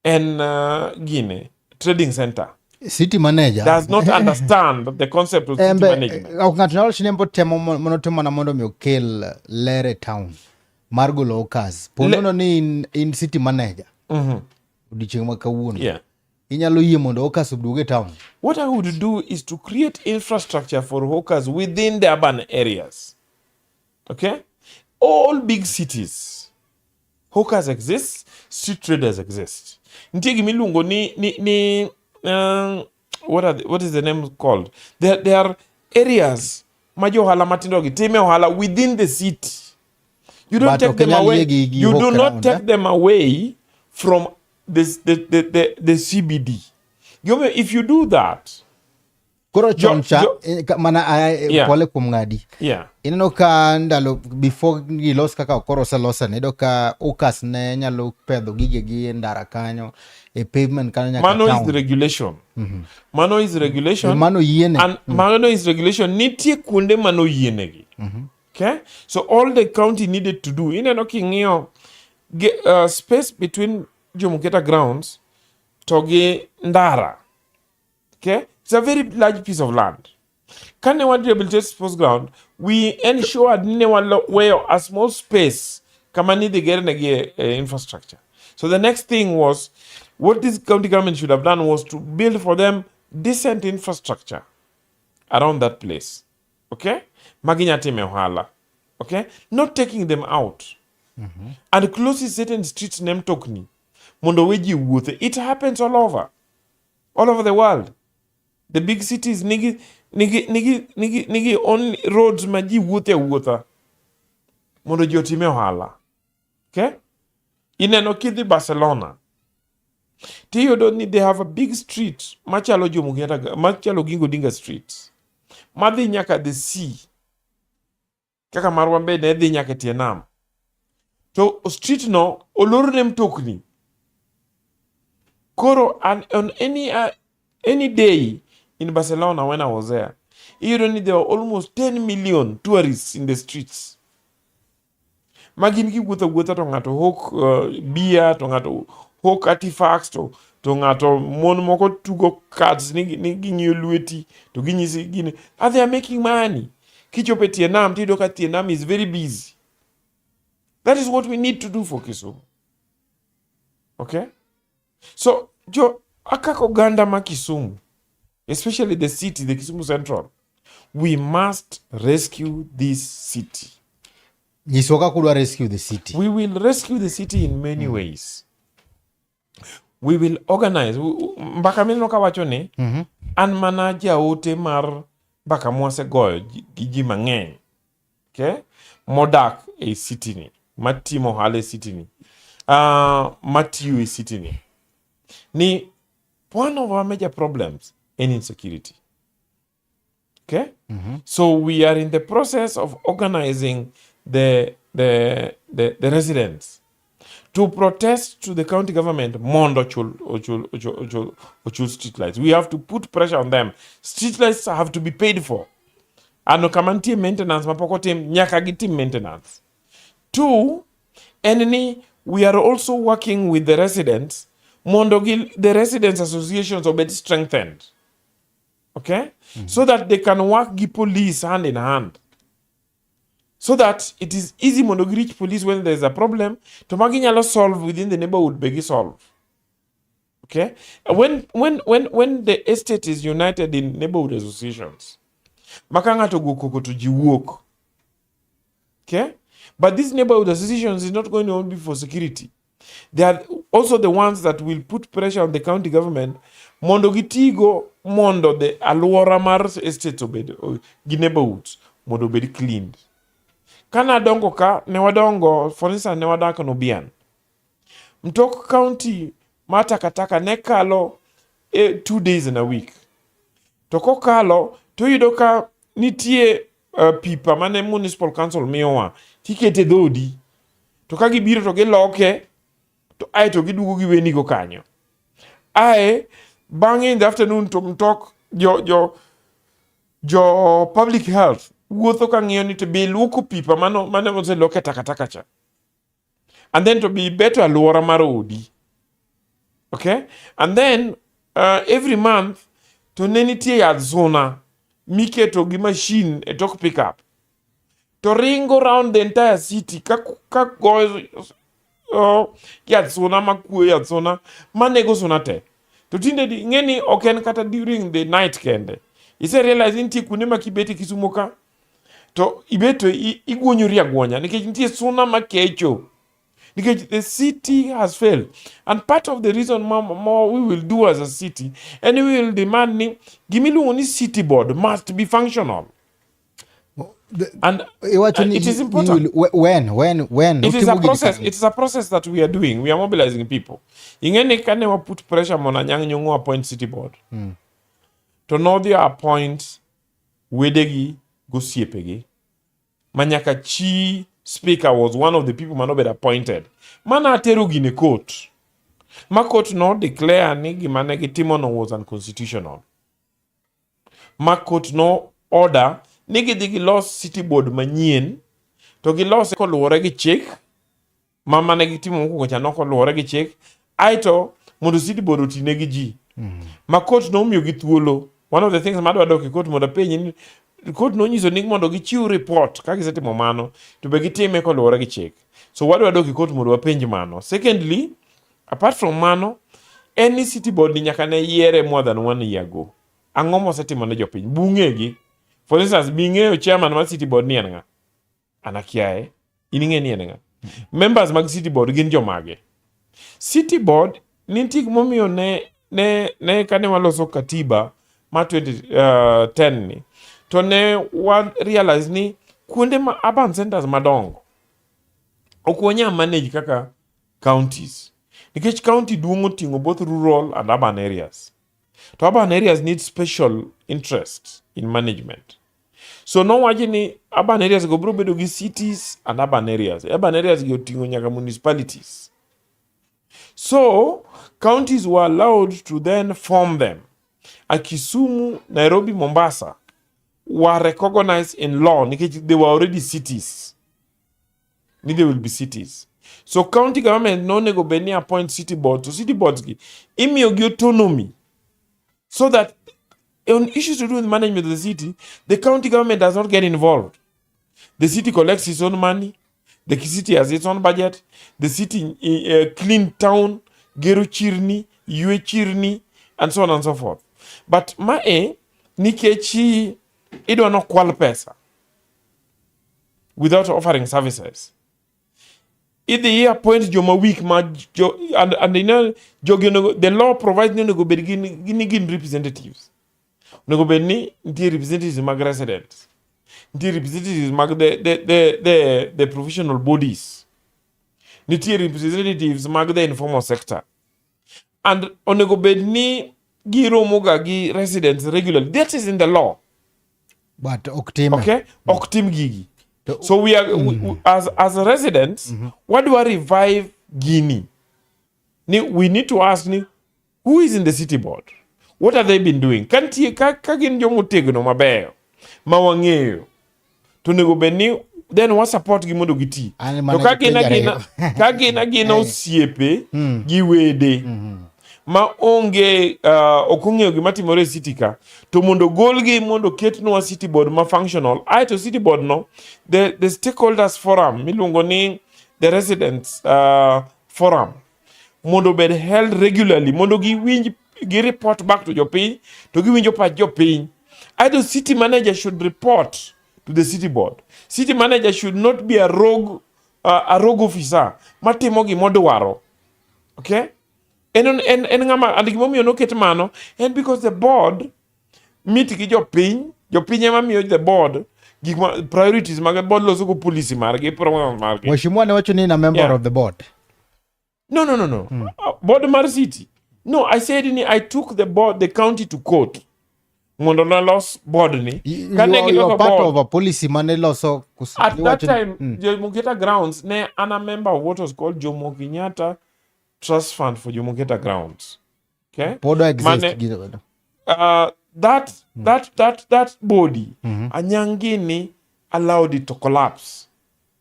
en gine, trading center. City manager does not understand the concept of city management. Ok ng'ato nyalo wacho ni embo temo mono temo mana mondo mi okel ler e town mar golo hawkers. Po nono ni in city manager. Odiochieng' ma kawuono. Inyalo yie mondo hawkers oduog e town. What I would do is to create infrastructure for hawkers within the urban areas. Okay? All big cities, hawkers exist, street traders exist. Nitie gima iluongo ni what is the name called? There are areas ma jo ohala matindo gi time ohala within the city. You don't But take ok them inyal away. yie gi You do hawk not around, take eh? them away from the CBD. You know, if you do that, Koro chon cha, mana, Yeah. pole kuom ng'adi. Yeah. Ineno ka ndalo before gilos kaka koro oselosa ni, iyudo ka hawkers ne nyalo pedho gigegi e ndara kanyo, e pavement kanyo nyaka Mano is town. the regulation. Mano is regulation. Mano yiene. And mano is regulation. Nitie kuonde mano yienegi. Okay? So all the county needed to do, ineno king'iyo space between Jomo Kenyatta grounds to gi ndara. Okay? It's a very large piece of land. Kane wan rehabilitate sports ground, we ensured ni ne weyo a small space kama nidhi gernegi infrastructure. So the next thing was, what this county government should have done was to build for them decent infrastructure around that place. Okay? Magi nya time ohala. Okay? Not taking them out. And closing certain streets ne mtokni mondo we ji wuothe. It happens all over. All over the world. The big cities nigi only roads ma ji wuothe awuotha mondo ji otime ohala. Okay? Ineno kidhi Barcelona, tiyudo ni they have a big street machalo Jomo Kenyatta, machalo Oginga Odinga Street, madhi nyaka the sea. Kaka marwa be ne dhi nyaka tie nam. To street no olorne mtokni. Koro on any day in Barcelona when I was there, iyudo ni there were almost 10 million tourists in the streets. Ma gin giwuotho awuotha to ng'ato hawk beer, to ng'ato hawk artifacts, to ng'ato mon moko tugo cards ni ging'iyo lweti, to ginyisi gini. And they are making money. Kichopo e tie nam, tiyudo ka tie nam is very busy. That is what we need to do for Kisumu. Okay? So, jo, kaka oganda ma Kisumu, especially the city, the Kisumu Central, we must rescue this city. Nyiswa kaka udwa rescue the city. We will rescue the city in many ways. We will organize. Mbaka mineno kawacho ni, an mana jaote mar mbaka mwasegoyo gi ji mang'eny. Okay? Modak e city ni, matimo ohala e city ni, matiyo e city ni. Ni one of our major problems in insecurity. Okay? So we are in the process of organizing the residents to protest to the county government mondo ochul street lights. We have to put pressure on them. Street lights have to be paid for. Ano kama nitie maintenance mapok otim, nyaka gitim maintenance. Two, en ni we are also working with the residents mondo the residents associations obed strengthened. Okay? So that they can work gi police hand in hand. So that it is easy mondo gi reach police when there is a problem, to magi nyalo solve within the neighborhood be gi solve. Okay? When the estate is united in neighborhood associations, maka ng'ato go koko to ji wuok. Okay? But these neighborhood associations is not going to only be for security. They are also the ones that will put pressure on the county government mondo gitigo mondo the alwora mar estates obed gi neighborhoods mondo obed cleaned. Kana dongo ka ne wadongo, for instance, ne wadak Nubian. Mtok county mar takataka ne kalo 2 days in a week. To kokalo to iyudo ka nitie pipa mane municipal council miyowa tikete dhodi to ka gibiro to giloke to ae to giduogo giwenigo kanyo ae bang'e in the afternoon to mtok jo public health wuotho ka ng'iyo ni to be luoko pipa mano mane oselok e takataka cha and then to be beto alwora mar odi. Okay, and then every month to ne nitie yadh suna miketo gi machine e tok pickup to ringo round the entire city ka goyo yath suna makuoyo yath suna manego suna te. To tinde ing'e ni ok en kata during the night kende. Ise realize ni nitie kuonde ma kibet e Kisumo ka to ibet to iguonyori aguonya nikech nitie suna makecho nikech the city has failed. And part of the reason ma we will do as a city and we will demand ni gimiluongo ni city board must be functional. And Iwacho ni it is important. When It is a utimo gini process. kanye? It is a process that we are doing. We are mobilizing people. Ing'e ni kane wa put pressure mondo Anyang' Nyong'o appoint city board, to nodhi appoint wedegi gosiepegi ma nyaka chi speaker was one of the people manobedo appointed mana atero gine court ma court no declare ni gima ne gitimono was unconstitutional, ma court no order ni gidhi gilos city board manyien to gilose koluwore gi chik ma mane gitimo mokwongo cha nokoluwore gi chik. Aeto mondo city board otine gi ji ma court nomiyogi thuolo. One of the things madwa dok e court mondo apenji ni court nonyiso ni mondo gichiw report ka gisetimo mano to be gitime koluwore gi chik. So wadwa dok e court mondo wapenj mano. Secondly, apart from mano, en ni city board ni nyaka ne yiere more than one year ago. Ang'o mosetimo ne jopiny bung'egi? For instance, bing'eyo chairman mar city board ni en ng'a? An akiaye. In ing'e ni en ng'a? Members mag city board gin jomage? City board nitie gimomiyo ne kane waloso katiba ma 2010 ni to ne wa realize ni kuonde ma urban centers madongo ok wanyal manage kaka counties nikech county duong' oting'o both rural and urban areas, to urban areas need special interest in management. So nowachi ni urban areas go biro bedo gi cities and urban areas. Urban areas gi oting'o nyaka municipalities. So counties were allowed to then form them. A Kisumu, Nairobi, Mombasa were recognized in law nikech they were already cities, ni they will be cities. So county government nonego bed ni appoint city board. To city boards gi imiyogi autonomy so that on issues to do with management of the city, the county government does not get involved. The city collects its own money. The city has its own budget. The city clean town, gero chirni, ywe chirni, and so on and so forth. But mae nikech idwa nokwal pesa without offering services. Idhi appoint joma weak ma jo, and you know, jogi onego, the law provides ni onego bed gin, gin representatives. Onego bed ni nitie representatives mag residents. Nitie representatives mag the professional bodies. Nitie representatives mag the informal sector. And onego bed ni giromo ga gi residents regularly. That is in the law. But ok time. Okay? Ok tim gigi. So we are we, as residents, wadwa revive gini. Ni we need to ask ni who is in the city board? What have they been doing? Ka nitie ka gin jomotegno mabeyo ma wang'eyo to onego bed ni then wa support gi mondo giti. An To mana ka gin gi penjo agina ariyo. ka gin agina osiepe gi wede ma onge ok ong'eyo gima timore e city ka to mondo golgi mondo ketnwa city board ma functional aeto city board no the stakeholders forum miluongo ni the residents forum mondo obed held regularly mondo giwinj gi report back to jopiny to giwinjo pach jopiny. Aeto city manager should report to the city board. City manager should not be a rogue officer matimo gimodwaro. Okay? En ng'ama and gimomiyo noket mano en because the board meet gi jopiny, jopiny ema miyo the board gik ma priorities mag board loso go policy margi, program margi. Mheshimiwa ne wacho ni in a member Yeah. of the board. No. Board mar city. No, I said ni I took the board, the county to court. Mondo nalos board ni. You, Kane you giloso are part board, of a policy mane loso at that iwacho ni- time, Jomo Kenyatta grounds, ne an a member of what was called Jomo Kenyatta Trust Fund for Jomo Kenyatta Grounds. Okay? pod o exist Mane, that body, Anyangini allowed it to collapse.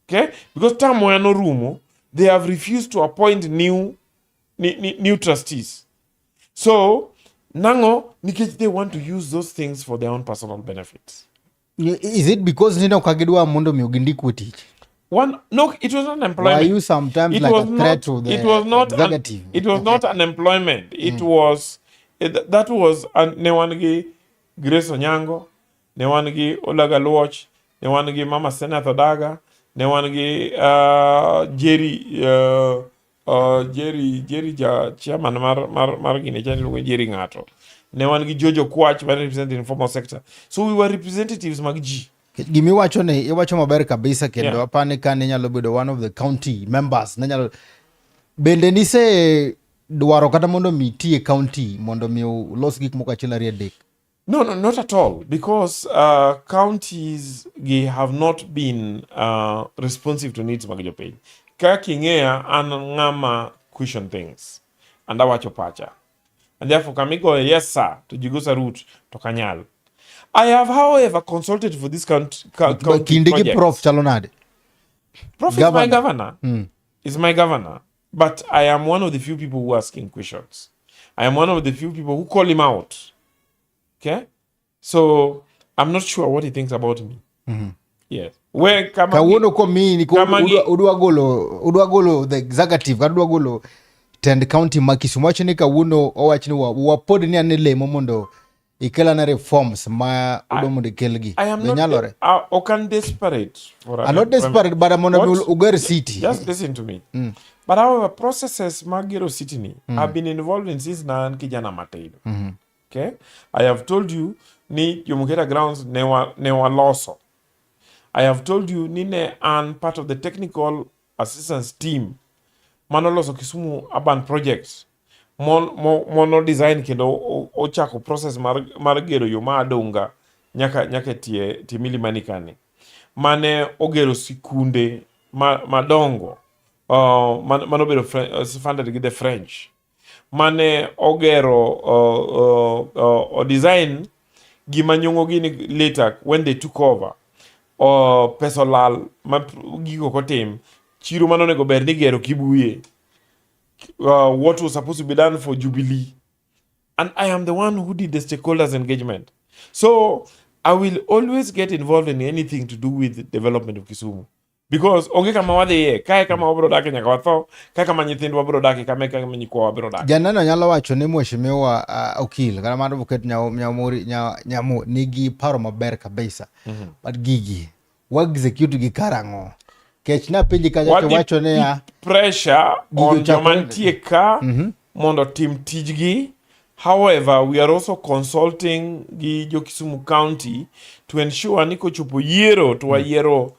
Okay? Because term norumo, they have refused to appoint new trustees. So, nango, nikech they want to use those things for their own personal benefits. Is it because nino ok gidwa mondo mi gindikwu tich? One, no, it was not employment. Were you sometimes It like was a threat not, to the it was not an, executive? It was not an employment. It was it, that was an, ne wan gi Grace Onyango, ne wan gi Olaga Luoch, ne wan gi Mama Senath Odaga, ne wan gi Jerry ja chairman mar gine cha iluongo ni Jerry ng'ato. Ne wan gi Jojo Kwach mane represent informal sector. So we were representatives mag ji. Gimiwacho ni iwacho maber kabisa kendo apani ka ne nyalo bedo one of the county members ne nyalo bende nise dwaro kata mondo mi ti e county mondo mi ulos gik moko achiel ariyo adek. No, not at all. Because counties gi have not been responsive to needs mag jopiny. Kaka ing'eya, an ng'ama question things. And awacho pacha. And therefore, kama igoyo yes sir, to ji go salute, to kanyal. I have, however, consulted for this county Kinde gi projects. prof chalo nade? Prof is my Governor. governor. Is my governor. But I am one of the few people who ask him questions. I am one of the few people who call him out. Okay? So I'm not sure what he thinks about me. Yes. Where kama Kawuono komiyi ni Kama udwa golo the executive kata udwa golo tend county ma Kisumu wacho ni kawuono owach ni wapod ni ane lemo mondo ikel ane reforms ma udwa mondo ikelgi. I am Be not nyalore? Ok an desperate for I'm not desperate but mondo mi uger city. Just listen to me. But however, processes mag gero city ni I've been involved in since na an kijana matin. Okay? I have told you ni Jomo Kenyatta grounds ne waloso. I have told you ni ne an part of the technical assistance team manoloso Kisumu Urban Projects mono design kendo ochako process mar gero yo ma Adunga nyaka tie Milimani kani mane ogero sikunde madongo manobedo funded gi the French mane ogero o design gima nyong'o gini later when they took over pesa olal ma gigo ok otim chiro mane onego bed ni igero Kibuye, what was supposed to be done for Jubilee, and I am the one who did the stakeholders engagement. So I will always get involved in anything to do with the development of Kisumu because onge kama wadhiye kae kama wabiro dake nyaka watho kae kama nyithindwa biro dake kama e kama nyikwa biro dake. Janeno nyalo wacho ni mheshimiwa okil kata mar advocate Nyamori Nyamu nigi paro maber kabisa. But gigi wa execute gi karang'o? Kech napenji kacha to Wadhi wacho niya pressure Gigo on joma chakore- nitie ka mondo otim tijgi. However, we are also consulting gi jo Kisumu County to ensure ni kochopo yiero to wayiero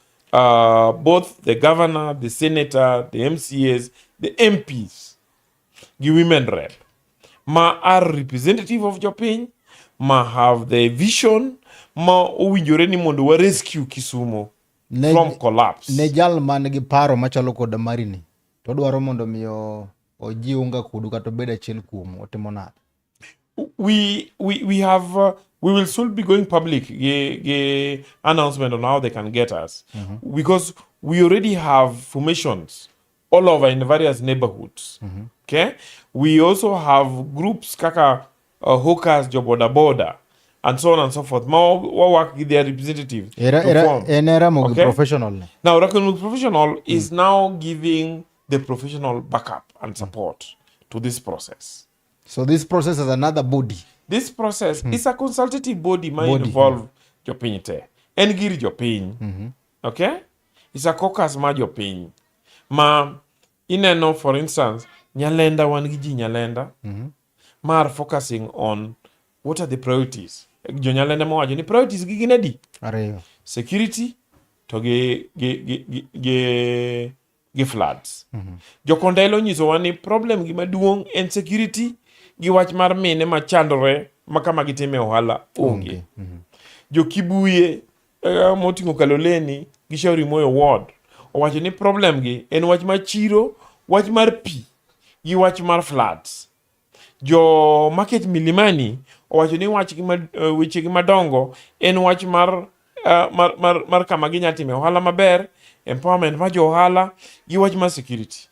both the governor, the senator, the MCAs, the MPs gi women rep ma are representative of jopiny ma have the vision ma owinjore ni mondo wa rescue Kisumu from collapse. Ne jal man gi paro machalo koda marini to odwaro mondo mi ojiunga kodu kata obed achiel kuomu, otimo nade? We have we will soon be going public gi announcement on how they can get us because we already have formations all over in various neighborhoods. Okay, we also have groups kaka hawkers, jo boda boda, and so on and so forth. Ma wa work with their representatives Era, to era, form. en era mogi professional ne. Now, Ramogi Professional is now giving the professional backup and support to this process. So this process is another body. This process is a consultative body ma Body. Involve jopiny te. En gir jopiny. Okay? It's a caucus ma jopiny. Ma ineno, for instance, Nyalenda, wan gi ji Nyalenda ma are focusing on what are the priorities. Jo Nyalenda mowacho ni priorities gi gin adi? Ariyo. Security to gi floods. Jokondele onyisowa ni problem gi maduong' en security gi wach mar mine machandore ma kama gitime ohala onge. Jokibuye moting'o Kaloleni gi Shauri Moyo ward owacho ni problem gi en wach mar chiro, wach mar pi gi wach mar floods. Jo market Milimani owacho ni wach gi ma, weche gi madongo en wach mar kama ginya time ohala maber, empowerment mar jo ohala gi wach mar security.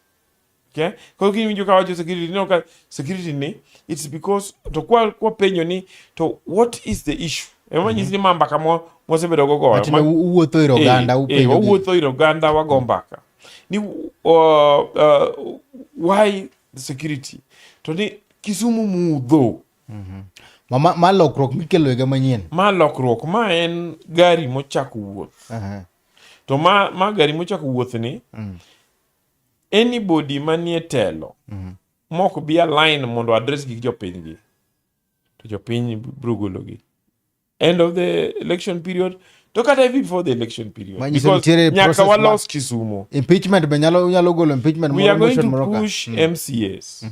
Okay? Koro kiwinjo ka wacho security, ineno ka security ni it's because to kwa penjo ni to what is the issue? Ema nyisi ni ma mbaka mo mwasebedo go goyo. Matiende uwuotho ir oganda, upenjo gi. Wawuotho ir oganda, wago mbaka. Ni why security? To ni Kisumu mudho. Ma lokruok mikelo higa manyien. Ma lokruok, ma en gari mochako wuoth. To ma gari mochako wuoth ni, anybody manie telo mok bi align mondo address gik jopiny gi, to jopiny biro gologi. End of the election period, to kata even before the election period. Manyiso Because nitiere nyaka process walos Kisumu. Impeachment be nyalo golo impeachment We moro are going motion to moro ka. push MCAs.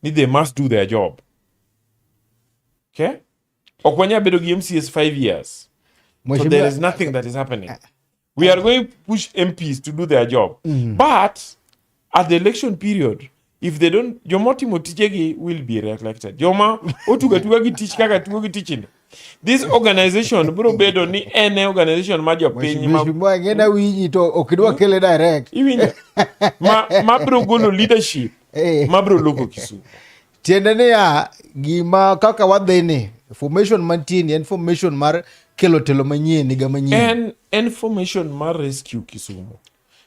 Ni they must do their job. Okay? Ok wanyal bedo gi MCAs 5 years. So Mheshimiwa- there is nothing that is happening. We are going to push MPs to do their job. But at the election period, if they don't, joma otimo tijegi will be re-elected. Joma otugo atuga gi tich kaka tugo gi tichni. This organization biro bedo ni en e organization ma jopiny ma Mheshimiwa, ng'ena winji to ok idwa kele direct. Iwinjo ma biro golo leadership ma biro loko Kisumu. Tiende niya, gima kaka wadhi ni, formation mantie ni en formation mar kelo telo manyien higa manyien. En formation mar rescue Kisumu.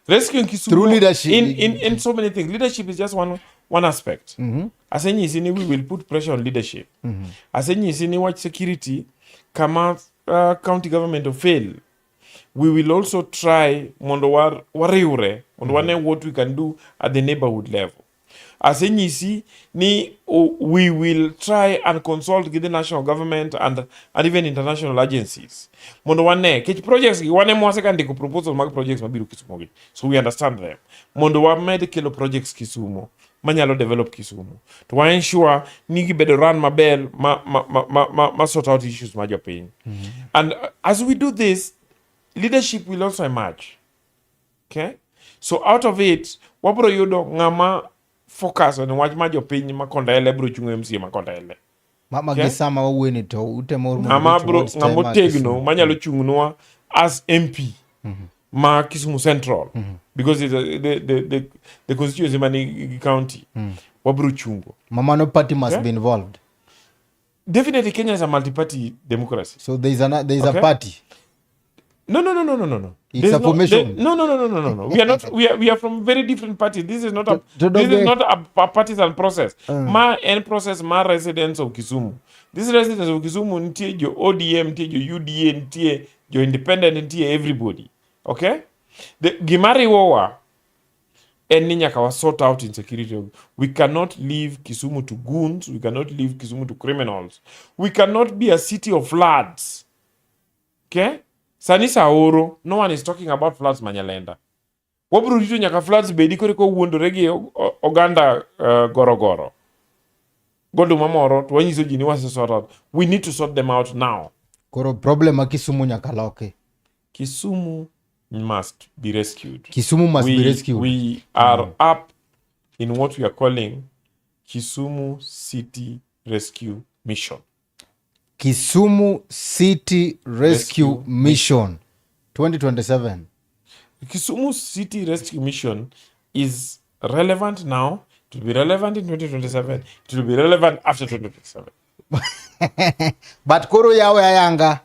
Rescue Kisumu Through leadership. In so many things. Leadership is just one aspect. Asenyisi ni we will put pressure on leadership. Asenyisi ni wach security kama county government fail. We will also try mondo wariwre mondo wane what we can do at the neighborhood level. Asenyisi ni we will try and consult with the national government and even international agencies mondo wane kech projects gi wane mwaseka ndiko proposal mag projects mabiro Kisumu gi, so we understand them mondo wamed kelo projects Kisumu manyalo develop Kisumu to wa ensure ni gibedo run maber ma sort out issues ma jopiny. And as we do this, leadership will also emerge. Okay, so out of it wabro yudo ng'ama focus on wach ma jopiny ma Kondele bro chung' MCA ma Kondele. Ma Okay. gi sama wawuoyeni to utemo mondo Ng'ama reach bro wards te ng'ama ma otegno Kisumu. manyalo chung'nwa as MP ma Kisumu Central, because it's the constituency mani gi county wabro chungo. Ma mano party must Okay. be involved. Definitely, Kenya is a multi-party democracy. So there is a Okay. party. No. It's There's a formation. No. We are not. We are from very different parties. This is not a. To This is don't not a partisan process. Ma en process ma residents of Kisumu. This residents of Kisumu nitie jo ODM, nitie jo UDA, nitie jo independent, nitie everybody. Okay. The gima riwowa En ni nyaka wa sort out insecurity. We cannot leave Kisumu to goons, we cannot leave Kisumu to criminals. We cannot be a city of floods. Okay? Sani sa oro, no one is talking about floods Manyalenda. Wabro rito nyaka floods bedi kore kowuondore gi oganda gorogoro. Goduma moro to wanyiso ji ni wase sort out. We need to sort them out now. Koro problem ma Kisumu nyaka loki. Kisumu must be rescued. Kisumu must be rescued. We are up in what we are calling Kisumu City Rescue Mission. Kisumu City Rescue, Rescue Mission 2027. Kisumu City Rescue Mission is relevant now. It will be relevant in 2027. It will be relevant after 2027. But koro yawe ayanga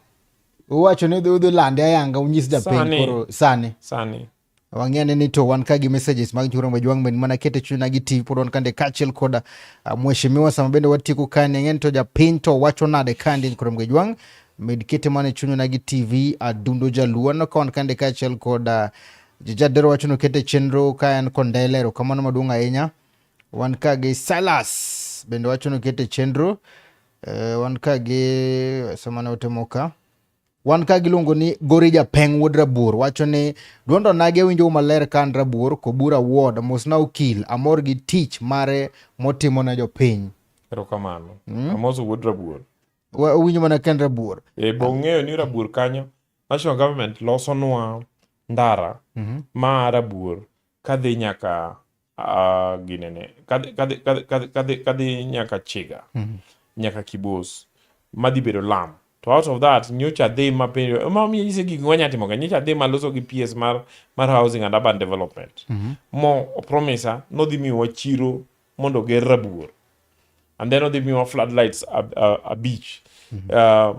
uwacho ni udhi lande ayanga unyis japiny Sani. koro sani Sani. wang'e ni to wan ka gi messages mag churo Majwang' ben mana kete chuny gi TV pod wan kande kaachiel koda mheshimiwa sama bende watieko kani ang'e ni to japiny to wacho nade kandi koro Majwang' med kete mana e chuny gi TV adundo jaluo aneno ka wan kande kaachiel koda jajadero wacho ni okete chenro ka en kondele erokamano maduong' ahinya wan ka gi Silas bende wacho ni okete chenro wan ka gi samane otemo ka wan ka giluongo ni Gori Japeng wuod Rabuor wacho ni duond onagi awinjo maler ka an Rabuor Kobura Ward mosna okil amor gi tich mare motimo ne jopiny. Erokamano. Amoso wuod Rabuor. Owinjo mana ka en Rabuor. E, bo ung'eyo ni Rabuor kanyo, national government losonwa ndara ma Rabuor kadhi nyaka ginene kadhi nyaka Chiga nyaka Kibos madhi bedo lam. To out of that nyocha dhi mapenjo ma miyo nyise gik wanya timo ga nyocha dhi maloso gi PS mar housing and urban development mo promisa nodhi miyowa chiro mondo oger Rabuor and then odhi miyowa floodlights abich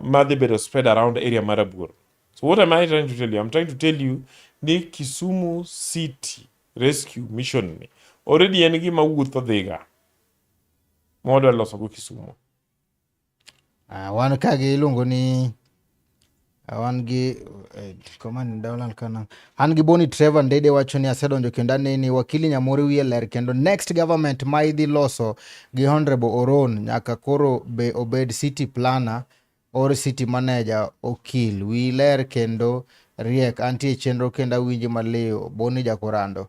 madhi bedo spread around area mar Rabuor. So what am I trying to tell you? I'm trying to tell you ni Kisumu City Rescue Mission ni already en gima wuotho dhiga ma wadwa loso go Kisumu. Wan ka gi iluongo ni wan gi komani dawlan kana an gi Boni Trevor Ndede wacho ni asedonjo kendo aneni wakili Nyamori wiye ler kendo next government ma idhi loso gi Honorable Oron nyaka koro be obed city planner or city manager okil wi ler kendo riek antie chenro kendo awinji maliw Boni Jakorando.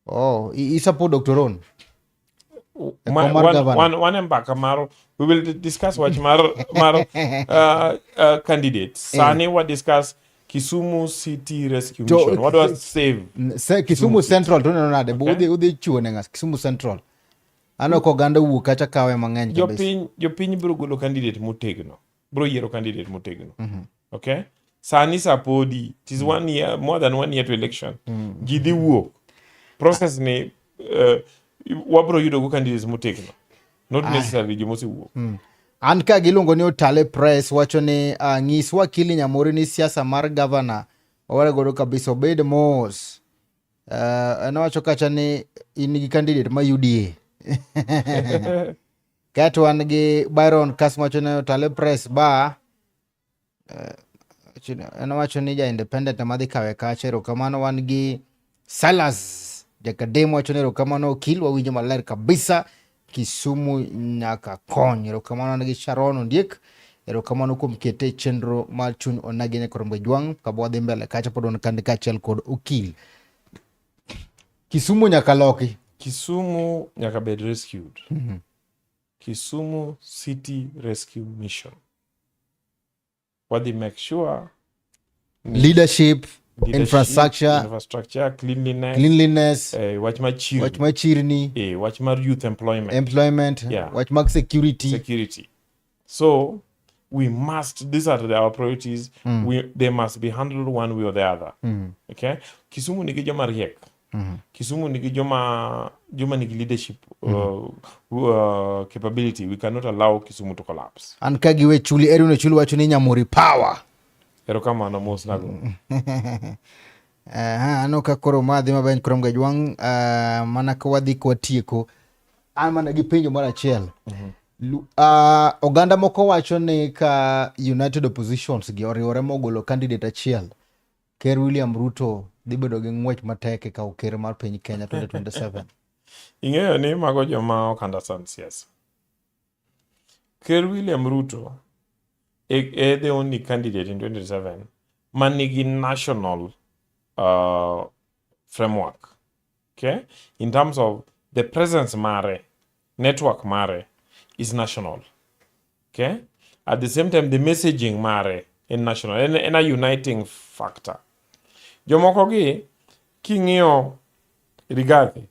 Oh, i support Dr. Oron? Mar governor. Wan e mbaka mar we will discuss wach mar candidates. Sani wa discuss Kisumu City Rescue Mission. Wadwa save Kisumu Central to neno nade? Okay. Udhi chiwo ne ng'a Kisumu Central? Aneno ka oganda owuok kacha kawe mang'eny kabisa. Jopiny biro golo candidate motegno. Biro yiero candidate motegno. Okay? Sani sa podi, it is one year, more than one year to election. Ji dhi wuok. Process ni wabiro yudo go candidates motegno. Not necessarily joma osewuok. An ka giluongo ni Otale Press wacho ni nyis wakili Nyamori ni siasa mar governor owere godo kabisa obed mos. Nowacho kacha ni in gi candidate ma UDA. Kaeto wan gi Byron Kas wacho ni Otale Press ba en owacho ni ja independent ema dhi kawe kacha. Erokamano. Wan gi Silas Jakadem wacho ni erokamano okil wawinjo maler kabisa Kisumu nyaka kony. Erokamano. Wan gi Sharon Ondiek erokamano kuom kete e chenro mar chuny onagi nyakorombe jwang' kabo wadhi mbele kacha pod wan kande kaachiel kod okil. Kisumu nyaka loki. Kisumu nyaka bed rescued. Kisumu City Rescue Mission. Wadhi make sure leadership, leadership, infrastructure, infrastructure, cleanliness, cleanliness, wach mar chirni, wach mar chirni, wach mar youth employment, employment, wach mag security. Security. So we must, these are our priorities. They must be handled one way or the other. Okay? Kisumu nigi joma riek. Kisumu nigi joma nigi leadership capability. We cannot allow Kisumu to collapse. An ka giwe chuli Erwin Ochuli wacho ni Nyamori power. Erokamano mos nago. Aneno ka koro ma dhi maber kuom Gajwang' mana ka wadhi kwatieko an mana gi penjo moro achiel. Oganda moko wacho ni ka United Oppositions gi oriwore mogolo candidate achiel, Ker William Ruto dhi bedo gi ng'wech matek e kawo ker mar piny Kenya 2027. Ing'eyo ni mago joma ok understand siasa. Ker William Ruto e the only candidate in 2027 man nigi national framework. Okay? In terms of the presence mare, network mare is national. Okay? At the same time, the messaging mare in national, en a uniting factor. Jomoko gi, king'iyo Rigathi,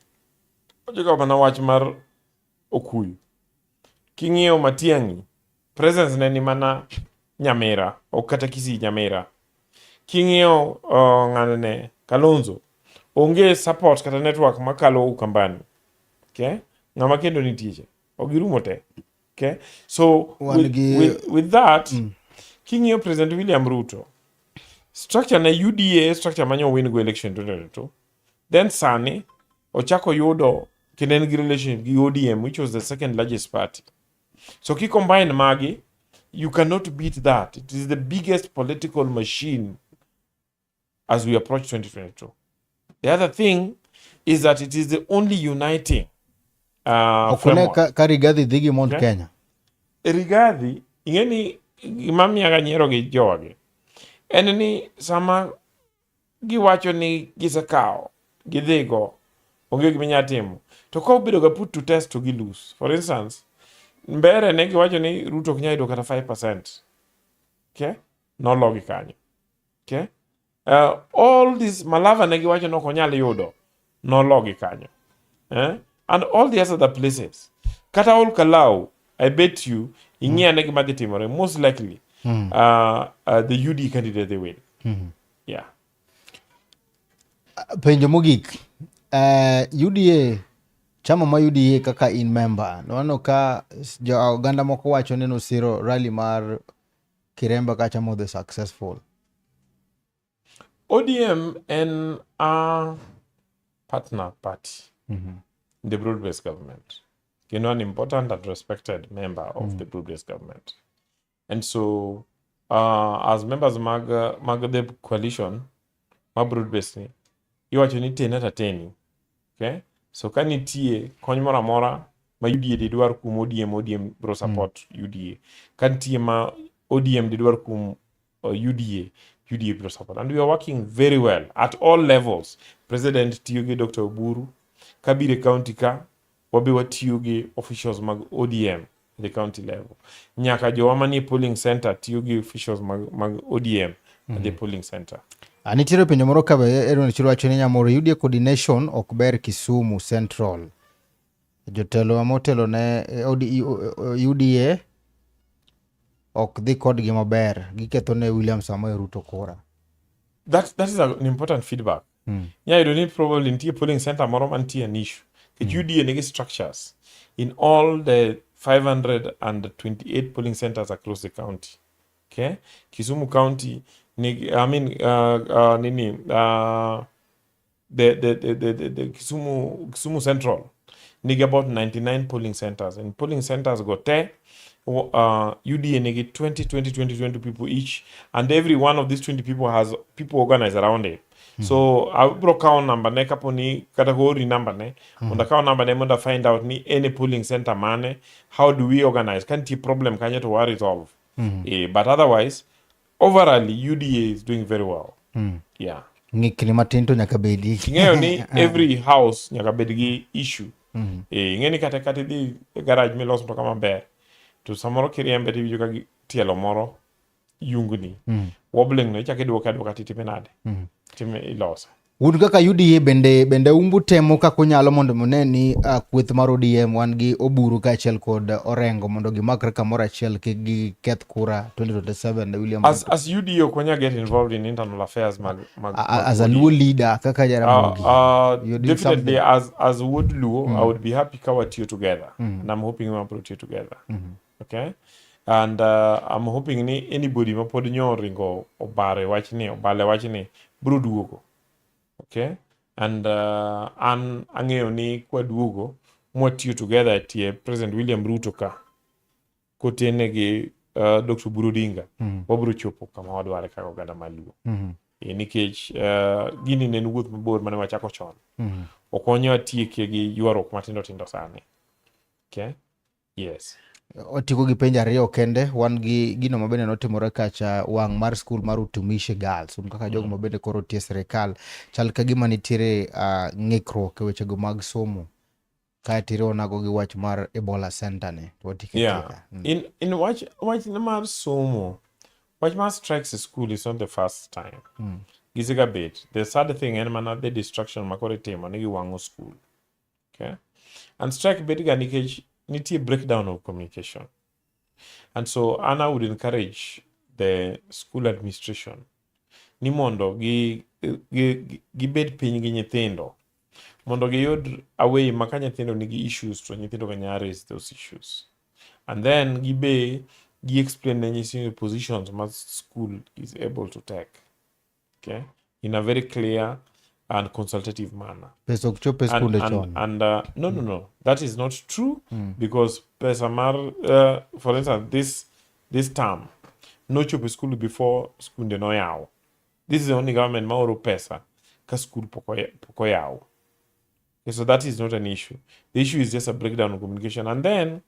ochoka mana wach mar Okuyu. King'iyo Matiang'i, presence ne ni mana Nyamira, ok kata Kisii Nyamira. King'iyo ng'ane Kalonzo, onge support kata network makalo Ukambani. Okay? Ng'ama kendo nitie cha. Ok girumo te. Okay? So with that, king'iyo President William Ruto, structure ne UDA, structure manyo win go election 2022, then sani ochako yudo kendo en gi relationship gi ODM which was the second largest party. So ki combine magi, you cannot beat that. It is the biggest political machine as we approach 2022. The other thing is that it is the only uniting Ok une framework. ka Rigathi dhi gi Mount Okay. Kenya. Rigathi, ing'e ni gima miyaga nyiero gi jowagi en ni sama giwacho ni gisekawo gidhigo onge gima inyalo timo to ka obedo ga put to test to gi lose. For instance, Mbere ne giwacho ni Ruto ok nyal yudo kata 5%. Okay? Nologi kanyo. Okay? All this Malava ne giwacho ni ok onyal yudo nologi kanyo. Eh? And all the other places. Kata Ol Kalou, I bet you, ing'i ane gima dhi timore, most likely, the UD candidate they win. Yeah. Penjo mogik. UDA, chama ma UDA kaka in member, waneno ka jo oganda moko wacho ni nosiro rally mar Kiremba kacha modhi successful. ODM en a partner party in the broad-based government. Kendo an important and respected member of the broad-based government. And so, as members mag the coalition, ma broad-based ni, iwacho ni tena ta teni. Okay? So ka nitie kony moro amora ma UDA didwar kuom ODM, ODM bro support UDA. Ka nitie ma ODM didwar kuom UDA, UDA bro support. And we are working very well at all levels. President tiyo gi Dr. Oburu, kabiro e county ka, wabe watiyo gi officials mag ODM at the county level. Nyaka jowa manie polling center tiyo gi officials mag ODM at the polling center. Nitiere penjo moro ka be Edwin Chiro wacho ni Nyamoro UDA coordination ok ber Kisumu Central. Jotelo motelo ne UDA ok dhi kodgi maber, giketho ne William Samoei Ruto kura. That is an important feedback. Nya yudo ni probably nitie polling center moro mantie an issue. Nikech UDA nigi structures in all the 528 polling centers across the county. Okay? Kisumu County, nigi, I mean, nini, the Kisumu Central nigi about 99 polling centers. And polling centers go te, UDA nigi 20, 20, 20, 20 people each, and every one of these 20 people has people organized around it. So abro kawo number ne kapo ni kata goori number ne mondo akaw number ne mondo find out ni any polling center mane, how do we organize, ka nitie problem kanyo to wa resolve. But otherwise overall UDA is doing very well. Yeah. Ng'ikni matin to nyaka bedi. Ing'eyo ni every house nyaka bed gi issue. Ing'e ni kata idhi e garage milos mtoka maber to samoro kiriembe tiwinjo ka tielo moro yungni. Wobbling no ichako iduoke aduoka titime nade? Time ilose. Un kaka UDA bende umbu temo kaka unyalo mondo une ni kweth mar ODM wan gi Oburu kaachiel kod Orengo mondo gimakre kamoro achiel kik giketh kura 2027 ne William Ruto. As UDA ok wanyal get involved in internal affairs mag As a Luo leader kaka Jaramogi. You're doing Definitely something. as Wuod Luo, I would be happy ka watiyo together. And I'm hoping wabro tiyo together. Okay? And I'm hoping ni anybody ma pod nyo oringo obare wachni, obale wachni, bro duogo. Okay? And an ang'eyo ni kwaduogo mwatiyo together e tie President William Ruto ka kotene gi Dr. Oburu Odinga, wabro chopo kama wadware kaka oganda mar Luo. Nikech gini ne en wuoth mabor mane wachako chon. Ok wanyal tieke gi ywaruok matindo tindo sani. Okay? Yes. Otieko gi penjo ariyo kende, wan gi gino mabende notimore kacha wang' mar skul mar Utumishi Girls, un kaka jogo mabende koro tie sirikal, chal ka gima nitiere ng'ikruok e wechego mag somo. Kaeto iriwonago gi wach mar Ebola Center ni, to watieke Yeah. In wach mar somo, wach mar strikes e school is not the first time. Gisega bet. The sad thing en mana the destruction ma koro itimo ni giwang'o school. Okay? And strike bet ga nikech nitie breakdown of communication. And so an I would encourage the school administration ni mondo gibed piny gi nyithindo mondo giyud a way ma ka nyithindo nigi issues to nyithindo ka nyalo raise those issues. And then gibe gi explain ne nyithindo positions ma school is able to take. Okay? In a very clear and consultative manner. Pesa ok chop e skunde chon. And no. That is not true because pesa mar, for instance, this term, nochopo e school before skunde noyaw. This is the only government maoro pesa ka school pok oyaw. Okay, so that is not an issue. The issue is just a breakdown of communication. And then,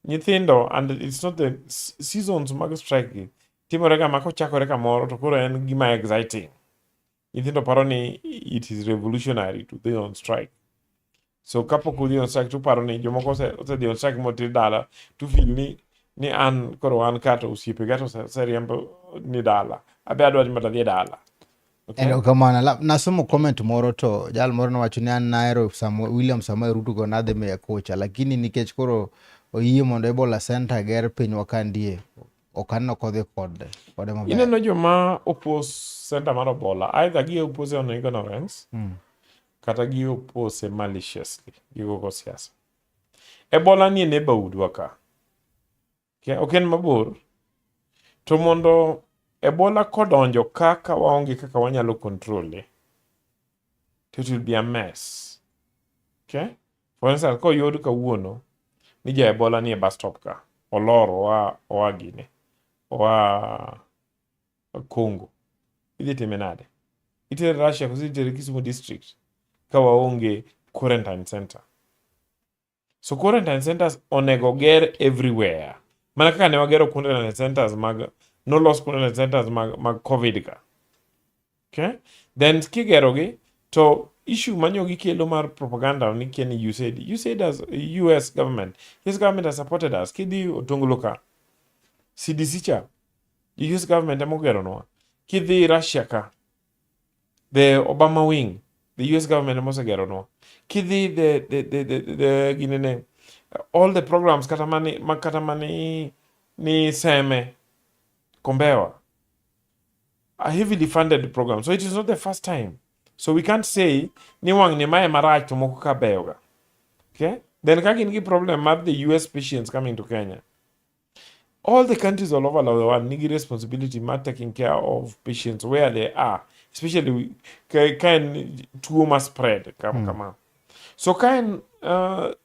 nyithindo, and it's not the seasons mag strike gi, timore ga ma kochakore kamoro to koro en gima exciting. Nyithindo paro ni it is revolutionary to be on strike. So kapok udhi on strike to paro ni jomoko osedhi on strike moter dala to feel ni an koro an ka to osiepega to oseriembo ni dala. Abe adwa ni mondo adhi e dala. Okay? Erokamano. Nasomo comment moro to jal moro nowacho ni an nahero William Samoei Ruto go nadhi miye kocha, lakini nikech koro oyie mondo Ebola Center ger pinywa ka ndie, ok aneno kodhi kode maber. Ineno joma oppose center mar Ebola, either gi oppose on ignorance, kata gi oppose maliciously, gigogo siasa. Ebola nie neighborhood wa ka. Okay, ok en mabor. To mondo Ebola kodonjo kaka waonge kaka wanyalo control e, to it will be a mess. Okay? For instance, koyud kawuono ni ja Ebola nie bus stop ka, olor oa gine, oa Congo. Idhi time nade? Itere Russia koso itere Kisumu district ka waonge quarantine center. So quarantine centers onego ger everywhere. Mana kaka ne wagero quarantine centers mag nolos quarantine centers mag COVID ka. Okay? Then kigerogi to issue manyo gikelo mar propaganda ni kia ni USAID. USAID as US government. US government has supported us. Kidhi Otonglo ka. CDC cha. US government ema ogeronwa. Kidhi Russia ka. The Obama wing, the US government ema osegeronwa. Kidhi the ginene, all the programs kata mani, ma, kata mani ni Seme, Kombewa, a heavily funded program. So it is not the first time. So we can't say ni wang' ni mae marach to moko ka beyoga. Okay? Then ka gin gi problem mar the US patients coming to Kenya. All the countries all over the world nigi responsibility mar taking care of patients where they are, especially ka en tuo ma spread kama. So ka en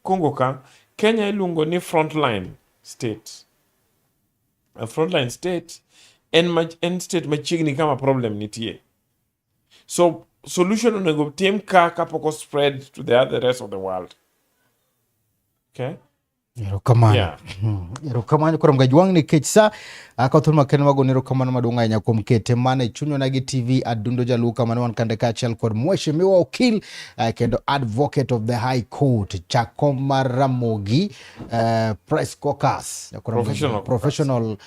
Congo ka, Kenya iluongo ni frontline state. A frontline state en state machiegni kama problem nitie. So solution onego tim ka kapok o spread to the other rest of the world. Okay? Erokamano. Erokamano koro Mgajwang' nikech sa ka thuolo makende wagone erokamano maduong' ahinya kuom kete mana e chuny Onagi TV Adundo Jaluo kama ne wan kande kaachiel kod Mheshimiwa Okil kendo Advocate of the High Court Jakom mar Ramogi Press Caucus. Koro Professional caucus. Professional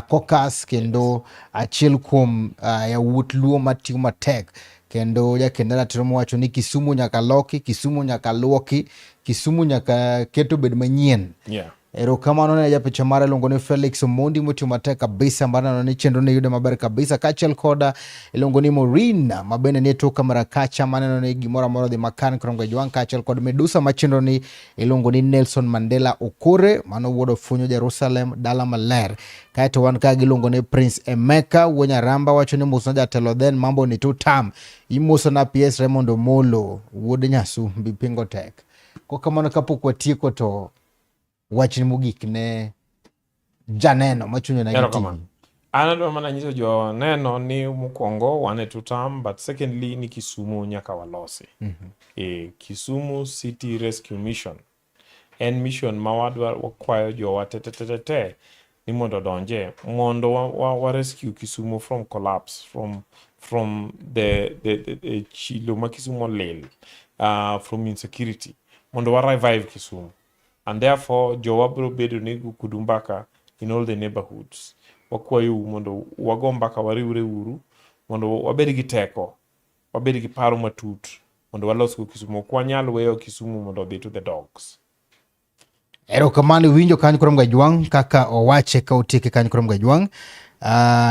caucus kendo achiel kuom yawuot Luo matiyo matek kendo jakend ratiro mowacho ni Kisumu nyaka loki, Kisumu nyaka luoki, Kisumu nyaka keto bed manyien. Erokamano ne japicha mare iluongo ni Felix Omondi motiyo matek kabisa mar neno ni chenro ne yude maber kabisa, kaachiel koda iluongo ni Maureen ma bende nie tok kamera kacha maneno ni gimoro amora odhi makare koro Ngwejwang', kaachiel kod Medusa ma chenro ni iluongo ni Nelson Mandela Okore mano wuod Ofunyo Jerusalem dala maler. Kaeto wan ka giluongo ni Prince Emeka wuo Nyaramba wacho ni mosna jatelo then mambo ni tutam. Imoso na PS Raymond Omolo wuod Nyasumbi pingo tek. Kokamano kapok watieko to wachni mogik ne janeno machunyo na Erokamano. An adwa mana nyiso jo neno ni mokwongo wan e tutam but secondly ni Kisumu nyaka walosi. E, Kisumu City Rescue Mission en mission ma wadwa wakwayo jowa te te te te te ni mondo odonje mondo wa rescue Kisumu from collapse from the chilo ma Kisumu olil from insecurity mondo wa revive Kisumu and therefore jowa biro bedo ni kudu mbaka in all the neighborhoods wakwayou mondo wago mbaka wariwre uru mondo wabed gi teko wabed gi paro matut mondo walos go Kisumu ok wanyal weyo Kisumu mondo odhi to the dogs. Erokamano iwinjo kanyo koro Mgajwang' kaka owache ka otieke kanyo koro Mgajwang'.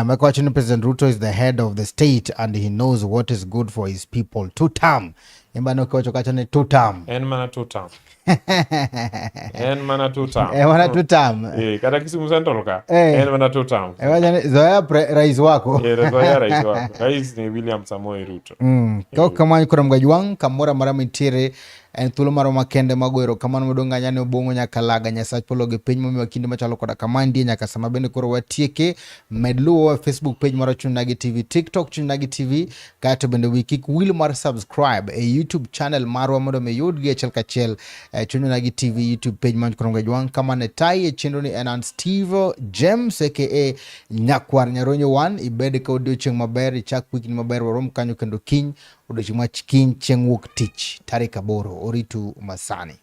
Maka wacho ni President Ruto is the head of the state and he knows what is good for his people. Two term. Imba no kiwacho kacha ni two term. En mana two term. En mana two term. En mana two term. Eh, kata Kisumu Central ka. Eh. En mana two term. Eh, wacha ni zoea rais wako. Eh, zoea rais wako. Rais ni William Samoei Ruto. Ka kamano koro Mgajwang' kamoro amora mintiere en thuolo marwa makende mag goyo erokamano maduong' ahinya ne Obong'o Nyakalaga Nyasach polo gi piny momiwa kinde machalo koda kama ndie nyaka sama bende koro watieke. Med luwowa e Facebook page mar Chuny Onagi TV, TikTok Chuny Onagi TV, kaeto bende wi kik wil mar subscribe e YouTube channel marwa mondo mi yudgi achiel kachiel e Chuny Onagi TV YouTube page mar koro Mgajwang' kama ne tayi e chenro ni en an Steve James aka Nyakwar Nyaronyo 1. Ibed ka odiochieng' maber, ichak wikni maber, warom kanyo kendo kiny odiochieng' ma kiny chieng' wuok tich tarik 8 oritu masani.